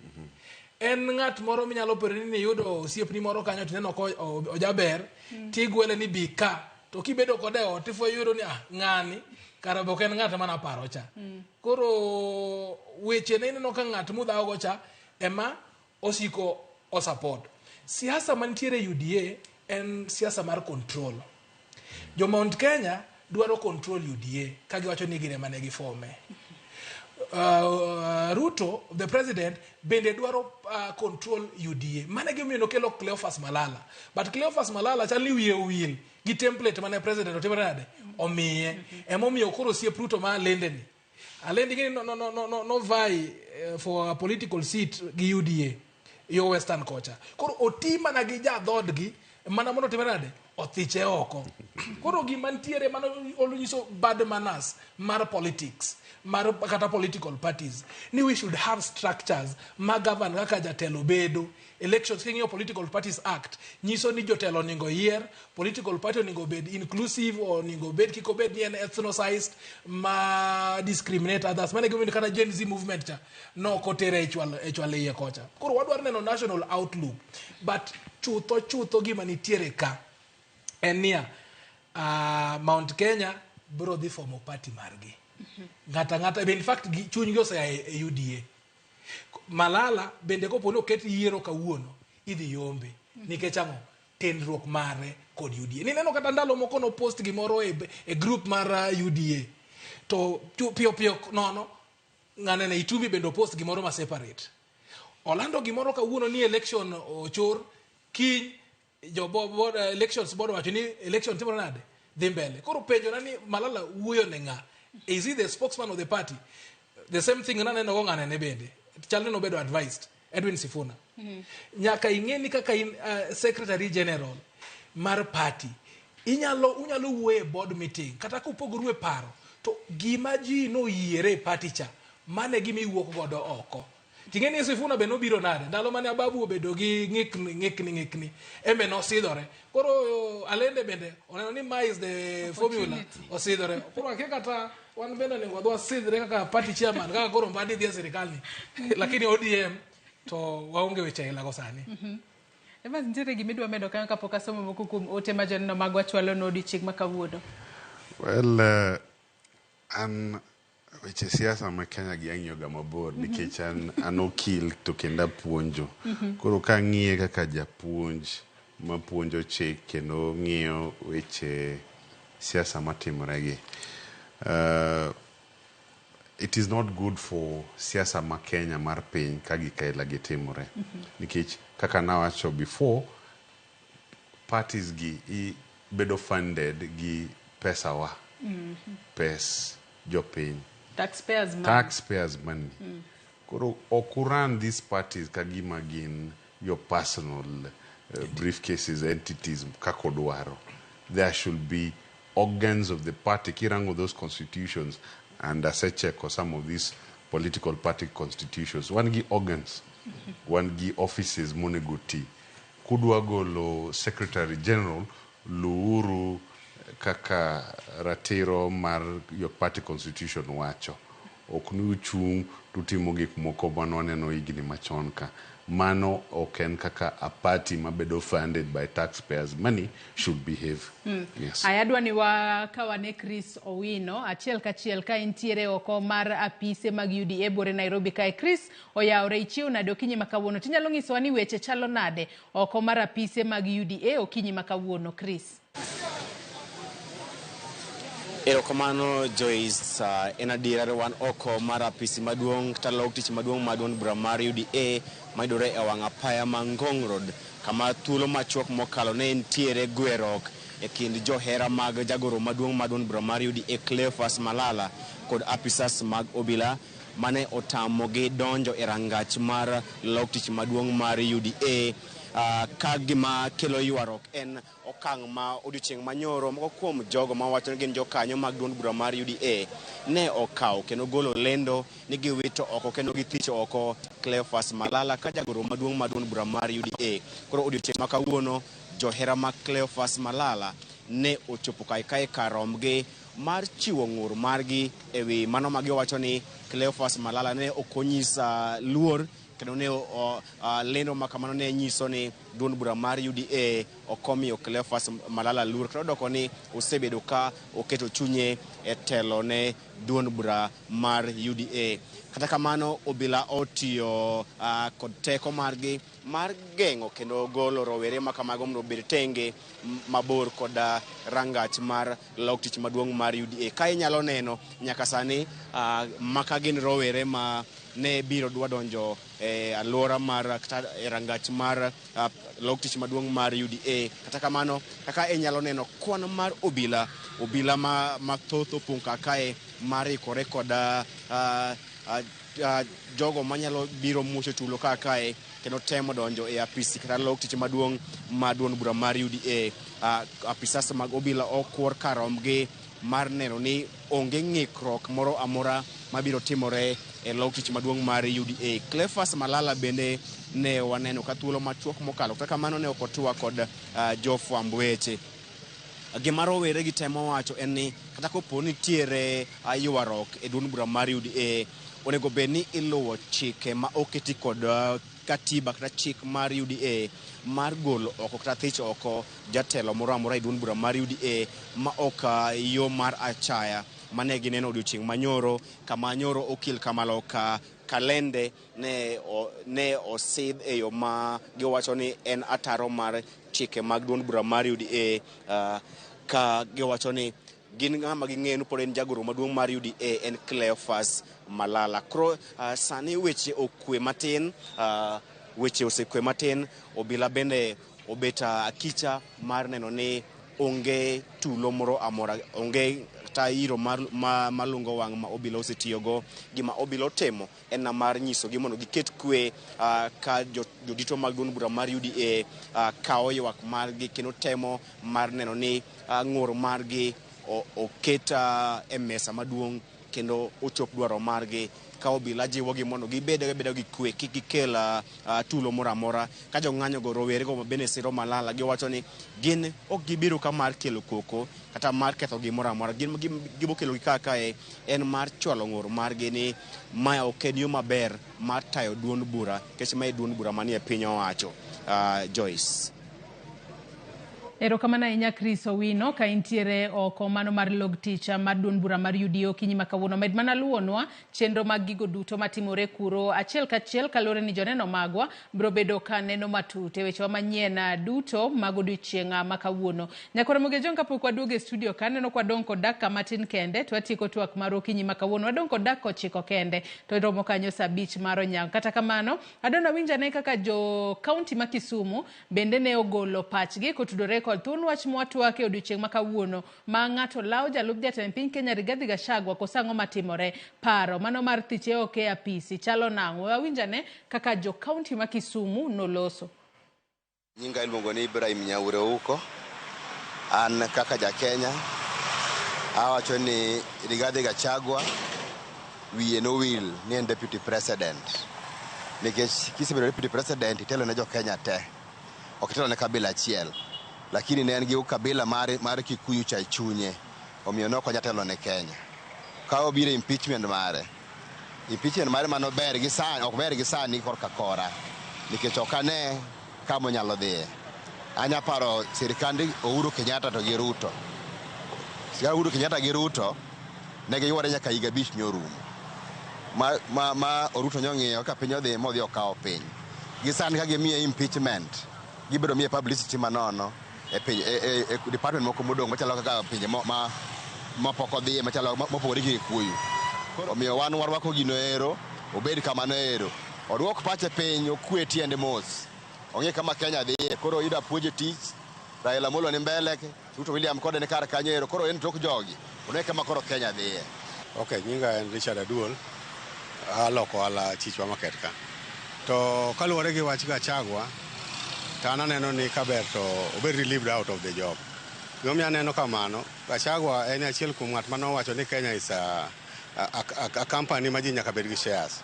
En ng'at moro minyalo paro ni niyudo osiepni moro kanyo tineno ko ojaber, tigwele ni bi ka, to kibedo kode e ot tifwenyo yudo ni ah, ng'ani kara be ok en ng'at mana paro cha. Koro weche ne ineno ka ng'at mudhawo go cha ema osiko o support. Siasa mantiere UDA en siasa mar control. Jo Mount Kenya dwaro control UDA ka giwacho ni gin ema ne gifome. Ruto, the president, bende dwaro control UDA. Mano e gimomiyo nokelo Cleophas Malala. But Cleophas Malala chal ni wiye owil gi template mane president otimore nade? Omiye. Emomiyo koro osiep Ruto ma Alende ni. Alende gini no vie for a political seat gi UDA yo Western kocha. Koro oti mana gi ja dhoodgi mana mondo otimre nade? Othiche oko. Koro gima nitiere mano onyiso bad manners mar politics, mar kata political parties, ni we should have structures ma govern kaka jatelo bedo. Elections, king'iyo Political Parties Act, nyiso ni jotelo onego yier, political party onego bed inclusive, onego bed kik obed ni en ethnicized ma discriminate others. Mano e gimomiyo kata Gen Z movement cha nok otere e chwal iye kocha. Koro wadwaro neno national outlook, but chutho chutho gima nitiere ka en niya, Mount Kenya biro dhi formo party margi. Ng'ata ng'ata, in fact chunygi osea e UDA. Malala bende kopo ni oket yiero kawuono, idhi yombe. Nikech ang'o? Tenruok mare kod UDA. Nineno kata ndalo moko no post gimoro e group mar UDA. To piyo piyo nono, ng'ane ne Itumbi bende opost gimoro ma separate. Olando gimoro kawuono ni election ochor, kiny jo board, elections board owacho ni election timore nade? Dhi mbele. Koro penjo na ni Malala wuoyo ne ng'a? Is he the spokesman of the party? The same thing naneno go ng'ane ne bende. Chal ni nobedo advised, Edwin Sifuna. Nyaka ing'e ni kaka in secretary general mar party, unyalo wuoyo e board meeting, kata kupogoru e paro, to gima ji noyiere e party cha, mano e gima iwuok godo oko. Ting'e ni Sifuna be nobiro nade? Ndalo mane Ababu obedo gi ng'ikni, ng'ikni, ng'ikni, en be nosidhore. Koro Alende bende oneno ni ma is the formula, osidhore. Koro akia kata wan bende onego wadhi wasidhre kaka party chairman, kaka koro Mbadi dhi e sirikal ni. Lakini ODM to waonge weche aila go sani. Evans, nitiere gima idwa medo kanyo kapok asomo moko kuom ote ma joneno magwa chwalo no odiochieng' ma kawuono? Well, an weche siasa ma Kenya gi ang'iyo ga mabor nikech an okil to kendo apuonjo. Koro ka ang'iye kaka japuonj mapuonjo chik kendo ng'iyo weche siasa matimore gi. It is not good for siasa ma Kenya mar piny ka gik aila gi timore. Nikech kaka nawacho before, parties gi bedo funded gi pesa wa. Pes jopiny. Taxpayers money. Taxpayers money. Koro ok run these parties ka gima gin your personal briefcases, entities kaka odwaro. There should be organs of the party. Kirango those constitutions, and asecheko some of these political party constitutions. Wan gi organs, wan gi offices monego ti. Kudwa golo secretary general, luuru kaka ratiro mar your party constitution wacho. Ok ni uchung' tutimo gik moko manwaneno higni machon ka. Mano ok en kaka a party mabedo funded by taxpayers money should behave. Yes. Aya, adwa ni wakawane Chris Owino achiel kachiel ka entiere oko mar apise mag UDA bore Nairobi kae. Chris oyawre, ichiew nade okinyi ma kawuono? Tinyalo nyisowa ni weche chalo nade oko mar apise mag UDA okinyi ma kawuono, Chris? Erokamano Joyce, en adiera wan oko mar apisi maduong' kata log tich maduong' mar duond bura mar UDA mayudore e wang' apaya ma Ngong Road, kama thuolo machuok mokalo ne nitiere gwerok e kind johera mag jagoro maduong' mar duond bura mar UDA Cleophas Malala kod apisas mag obila mane otamogi donjo e rangach mar log tich maduong' mar UDA. Ka gima kelo ywaruok en okang' ma odiochieng' manyoro moko kuom jogo mawacho ni gin jokanyo mag duond bura mar UDA ne okawo kendo golo lendo ni giwito oko kendo githicho oko Cleophas Malala ka jagoro maduong' mar duond bura mar UDA. Koro odiochieng' ma kawuono johera mag Cleophas Malala ne ochopo kae kae kar rombgi mar chiwo ng'ur margi ewi mano ma giwacho ni Cleophas Malala ne ok onyisa luor kendo ne lendo ma kamano ne nyiso ni duond bura mar UDA ok omiyo Cleophas Malala luor kendo doko ni osebedo ka oketo chunye e telo ne duond bura mar UDA. Kata kamano obila otiyo kod teko margi mar geng'o kendo golo rowere ma kamago mondo obed tenge mabor kod rangach mar log tich maduong' mar UDA. Ka inyalo neno nyaka sani maka gin rowere ma ne biro dwa donjo e alwora mar kata e rangach mar log tich maduong' mar UDA. Kata kamano kaka inyalo neno kwan mar obila mathoth opong' kar kae mar ikore kod jogo manyalo biro muocho tulo kar kae kendo temo donjo e apisi kata log tich maduong' mar duond bura mar UDA. Apisas mag obila okwor kar rombgi mar neno ni onge ng'ikruok moro amora mabiro timore e log tich maduong' mar UDA. Cleophas Malala bende ne waneno ka thuolo machuok mokalo, kata kamano ne ok otwa kod jofwamb weche. Gima rowere gi temo wacho en ni kata kopo nitiere ywaruok e duond bura mar UDA, onego bed ni iluwo chike ma oketi kod katiba kata chik mar UDA mar golo oko kata thich oko jatelo moro amora e duond bura mar UDA ma ok yo mar achaya mane gineno odiochieng' manyoro, kama nyoro okil kamaloka Kalende ne osidh e yo ma giwacho ni en ataro mar chike mag duond bura mar UDA, ka giwacho ni gin ng'ama ging'eyo ni pod en jagoro maduong' mar UDA en Cleophas Malala. Koro sani weche okwe matin, weche osekwe matin, obila bende obet akicha mar neno ni onge tulo moro amora, onge kata iro malungo wang' ma obila osetiyogo. Gima obila otimo en mar nyisogi mondo giket kwe ka jodito mag duond bura mar UDA kawo ywak margi kendo temo mar neno ni ng'ur margi oket e mesa maduong' kendo ochop dwaro margi. Ka obila jiwogi mondo gibed abeda gi kwe, kik gikel tulo moro amora. Ka jong'anyo go rowere go bende siro Malala, giwacho ni gin ok gibiro ka mar kelo koko kata mar ketho gimoro amora. Gin gibokelo gi kaka kae en mar chwalo ng'ur margi ni mae ok en yo maber mar tayo duond bura, nikech mae duond bura manie piny owacho. Joyce. Erokamano ahinya Chris Owino ka intiere oko mano mar log tich mar duond bura mar UDA okinyi ma kawuono. Med mana luwonwa chenro mag gigo duto matimore kuro achiel kachiel kaluwore ni joneno magwa biro bedo ka neno matut e wechewa manyien duto mag odiochieng' ma kawuono. Nyakoro Mogejong, kapok waduogo e studio ka aneno kwa dong' kod dakika matin kende to watieko twak mar okinyi ma kawuono. Wadong' kod dakika 9 kende to romo kanyo saa 5 mar onyango. Kata kamano adwa nawinj ane kaka jo kaunti ma Kisumu bende ne ogolo pachgi kotudore kod thuon wach mwatwake odiochieng' ma kawuono ma ng'ato lawo jalup jatend piny Kenya Rigathi Gachagua koso ang'o matimore. Paro mano mar thiche oko e apisi chalo nang'o? Wawinj ane kaka jo kaunti ma Kisumu noloso. Nyinga iluongo ni Ibrahim Nyaure Ouko. An kaka ja Kenya awacho ni Rigathi Gachagua wiye nowil ni en deputy president, nikech kisebedo deputy president itelo ne jo Kenya te, ok itelo ne kabila achiel. Lakini ne en gi ukabila mar Kikuyu cha e chunye. Omiyo ne ok onyal telo ne Kenya. Ka obiro impeachment mare, impeachment mare mano ber gi sani, ok ber gi sani korka kora. Nikech ok ane kama onyalo dhiye. Anya paro sirikand Uhuru Kenyatta to gi Ruto. Sirikand Uhuru Kenyatta gi Ruto ne giyware nyaka higa 5 nyorumo. Ma Ruto nyong'iyo ka piny odhi modhi okawo piny. Gi sani ka gimiye impeachment, gibiro miye publicity manono e piny e department moko modong' machalo kaka pinje ma pok odhiye machalo mopogore gi Kikuyu. Omiyo wan warwako gino ero, obed kamano ero. Oduok pache piny, okwe tiende mos. Ong'e kama Kenya dhiye. Koro ida puonje tich, Raila Amolo ni mbele, Ruto William kode ni kar kanyo ero. Koro en tok jogi. One kama koro Kenya dhiye. Okay, nyinga en Richard Aduol. Aloko ohala chichwa maket ka. To kaluwore gi wach Gachagua, to an aneno ni kaber to obed relieved out of the job. Gimomiyo aneno kamano, Gachagua en achiel kuom ng'at manowacho ni Kenya is a company ma ji nyaka bed gi shares.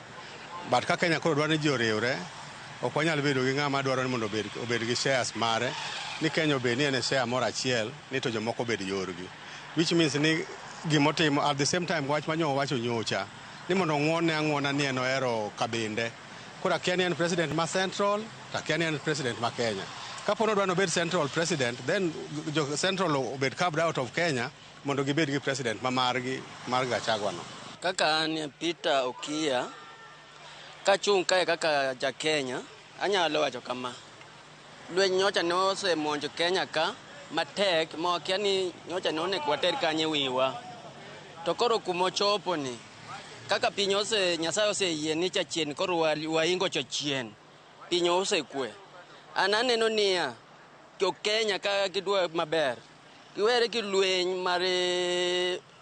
But ka Kenya koro dwaro ni ji oriwre, ok wanyal bedo gi ng'ama dwaro ni mondo obed gi shares mare, ni Kenya obed ni en e share moro achiel, ni to jomoko obed yorgi. Which means ni gimotimo at the same time wach manyo owacho nyocha, ni mondo ong'won ne ang'wona ni en ohero kabinde. Koro akia ni en president ma Central, to akia ni en president ma Kenya. Kapo ni odwa ni obed Central president, then jo Central obed carved out of Kenya mondo gibed gi president ma margi mar Gachagua no. Kaka an Peter Okia, kachung' kae kaka ja Kenya, anyalo wacho kama. Lweny nyocha ne osemonjo Kenya ka matek ma wakia ni nyocha ne onego water kanye wiwa. To koro kumochopo ni, kaka piny ose Nyasaye oseyie ni chachien koro waingo chachien. Piny osekwe. An aneno niya, jo Kenya ka gidwa maber, giwere gi lweny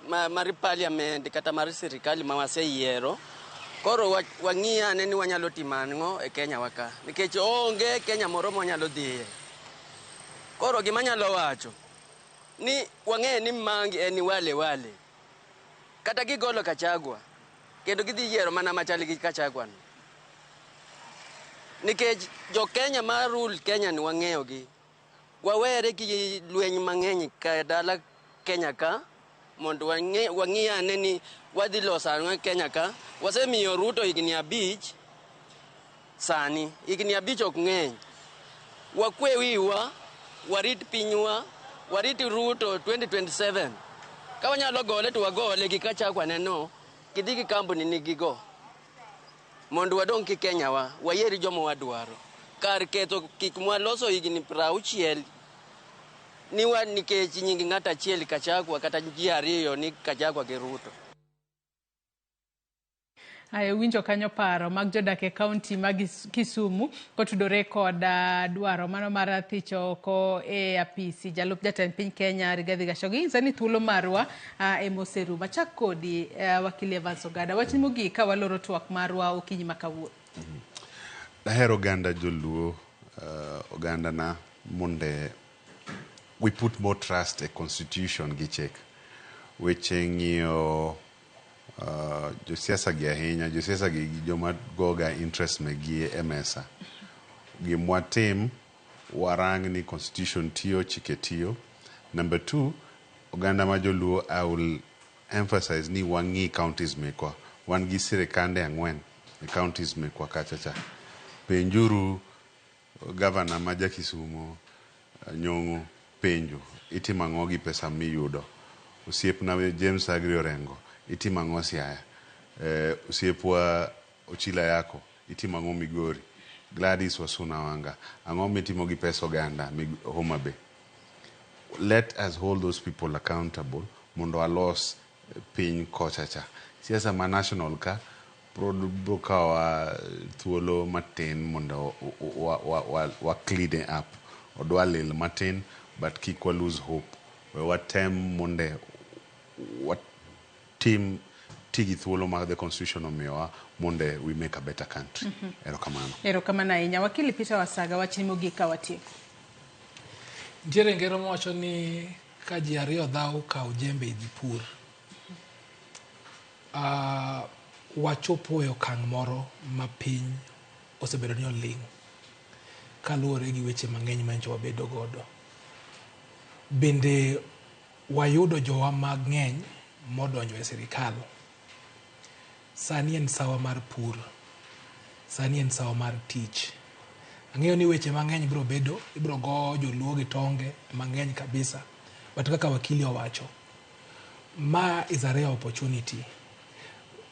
mar parliament kata mar sirikal ma waseyiero. Koro wang'i ane ni wanyalo timo ang'o e Kenya wa ka. Nikech onge Kenya moro mwanyalo dhiye. Koro gima anyalo wacho, ni wang'e ni mangi en wale wale. Kata gigolo Gachagua, kendo gidhi yiero mana machal gi Gachagua no. Nikech jo Kenya ma rule Kenya ni wang'eyo gi. Wawere gi lweny mang'eny ka dala Kenya ka, mondo wang'i ane ni wadhi loso ang'o e Kenya ka. Wasemiyo Ruto higni 5 sani, higni 5 ok ng'eny. Wakwe wiwa, warit pinywa, warit Ruto 2027. Ka wanyalo gole to wagole gi Gachagua neno, gidhi gi kampuni ni gigo. Mondo wadong' ki Kenya wa, wayier joma wadwaro. Kar ketho gik mwaloso higni 60 ni wa nikech nying ng'ato achiel Gachagua kata ji ariyo ni Gachagua gi Ruto. Ayo winjo kanyo paro mag jodak e kaunti mag Kisumu kotudore kod dwaro mano mar thicho oko e apisi jalup jatend piny Kenya Rigathi Gachagua. Inyisa ni thuolo marwa emoserumo. Achak kodi wakili Evans Ogada. Wach mogik ka waloro twak marwa okinyi ma kawuono. Dahero oganda joluo, oganda na monde we put more trust e constitution gi chik. Weche ng'iyo josiasa gi ahinya, josiasa gi joma goga interest megi e mesa. Gimwatim, warang ni constitution tiyo, chike tiyo. Number 2, oganda ma joluo, I will emphasize ni wang'i counties mekwa. Wan gi sirikande 4 e counties mekwa kacha cha. Penjuru governor ma ja Kisumo, Nyong'o, penjo, itimo ang'o gi pesa miyudo? Osiepna James Agri Orengo, itimo ang'o Siaya? Osiepwa Ochila Yako, itimo ang'o Migori? Gladys Wasuna Wanga, ang'o mitimo gi pesa oganda Homa Bay? Let us hold those people accountable mondo alos piny kocha cha. Siasa ma national ka bro kawa thuolo matin mondo wa clean up. Odwa lil matin, but kik wa lose hope. We watem monde watim ti gi thuolo ma the constitution omiyowa monde we make a better country. Erokamano. Erokamano ahinya. Wakili Peter Wasaga, wachni mogik ka watieko. Nitiere ngero mawacho ni ka ji ariyo dhaw kaw jembe idhi pur. Wachopo e okang' moro ma piny osebedo ni oling' kaluwore gi weche mang'eny ma nyocha wabedo godo. Bende wayudo jowa mang'eny modonjo e sirikal. Sani en sawa mar pur. Sani en sawa mar tich. Ang'eyo ni weche mang'eny biro bedo, ibiro go joluo gi tonge mang'eny kabisa. But kaka wakili owacho, ma is a rare opportunity.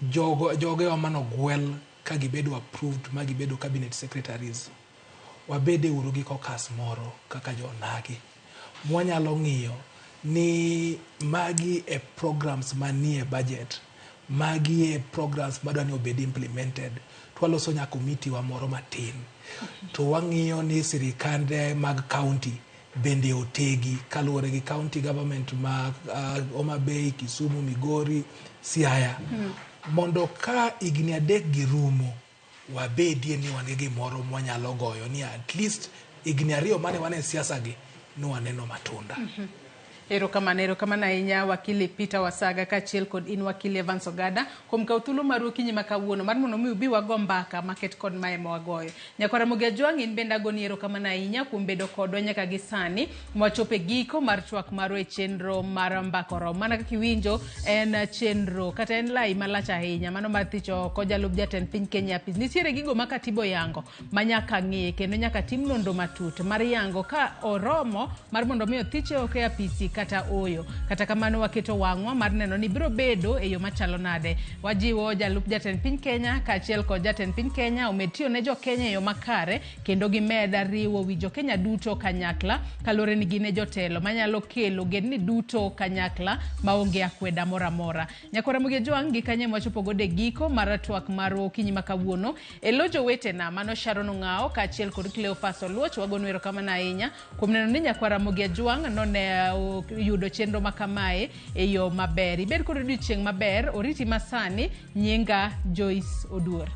Jogo, jogewa manogwel ka gibedo approved ma gibedo cabinet secretaries, wabede uru gi caucus moro kaka jonagi. Mwanyalo ng'iyo ni magi e programs manie budget, magi e programs madwa ni obed implemented. To waloso nyaka komiti wa moro matin. To wang'iyo ni sirikande mag county bende otegi kaluwore gi county government ma Homa Bay, Kisumu, Migori, Siaya. Mondo ka higni 3 gi rumo, wabedie ni wan gi gimoro mwanyalo goyo ni at least higni 2 mane wan e siasa gi, nwaneno matunda. Erokamano, erokamano ahinya wakili Peter Wasaga kaachiel kod in wakili Evans Ogada kuom kawo thuolo maru okinyi ma kawuono mar mondo mi ubi wago mbaka maket kod mae ma wagoyo. Nyakwara Ramogi Ajwang' in bende agoni erokamano ahinya kuom bedo kodwa nyaka gi sani mwachopo e giko mar twak marwa e chenro mar Mbaka Oromo. Mana kaka iwinjo en chenro kata en lai malach ahinya mano mar thicho oko jalup jatend piny Kenya apis. Nitiere gigo ma katiba oyango ma nyaka ng'i kendo nyaka tim nonro matut mar yango ka oromo mar mondo mi othiche oko e apisi kata oyo. Kata kamano waketo wang'wa mar neno ni biro bedo e yo machalo nade. Wajiwo jalup jatend piny Kenya kaachiel kod jatend piny Kenya omed tiyo ne jo Kenya e yo makare kendo gimed riwo wi jo Kenya duto kanyakla kaluwore ni gin e jotelo manyalo kelo ogendni duto kanyakla maonge akweda moro amora. Nyakwara Ramogi Ajwang' gi kanye mwachopo godo e giko mar twak marwa okinyi ma kawuono. E lo jowetena mano Sharon Ong'ao kaachiel kod Cleophas Oluoch wagonu erokamano ahinya kuom neno ni nyakwara Ramogi Ajwang' none yudo chenro ma kamae e yo maber. Ibed kod odiochieng' maber, oriti masani, nyinga Joyce Oduor.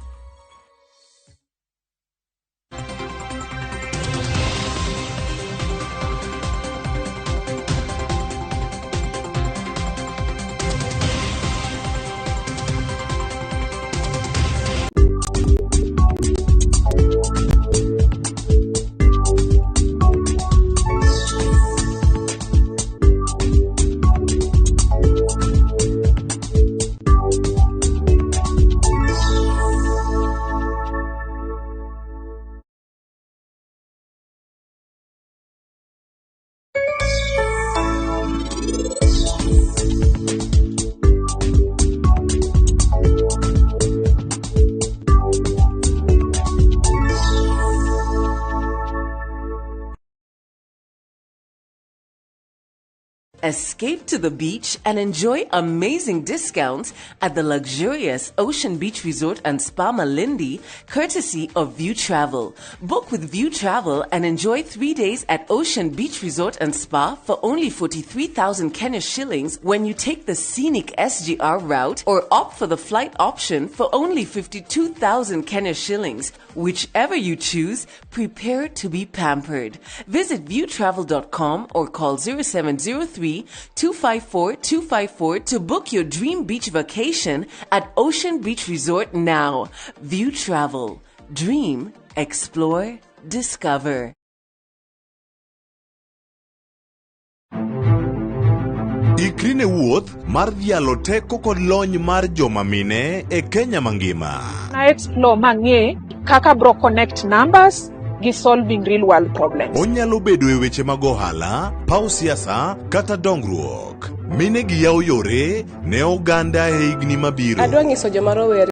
Escape to the beach and enjoy amazing discounts at the luxurious Ocean Beach Resort and Spa Malindi, courtesy of View Travel. Book with View Travel and enjoy 3 days at Ocean Beach Resort and Spa for only 43,000 Kenya shillings when you take the scenic SGR route or opt for the flight option for only 52,000 Kenya shillings. Whichever you choose, prepare to be pampered. Visit viewtravel.com or call 0703 254 254 to book your dream beach vacation at Ocean Beach Resort now. View Travel. Dream, explore, discover. Ikri ne wuoth mar dhialo teko kod lony mar joma mine e Kenya mangima. Na explore mang'e kaka bro connect numbers gi solving real world problems. Onyalo bedo e weche mag ohala, paw siasa kata dongruok. Mine gi yawo yore ne oganda e higni mabiro. Adwa nyiso joma rowere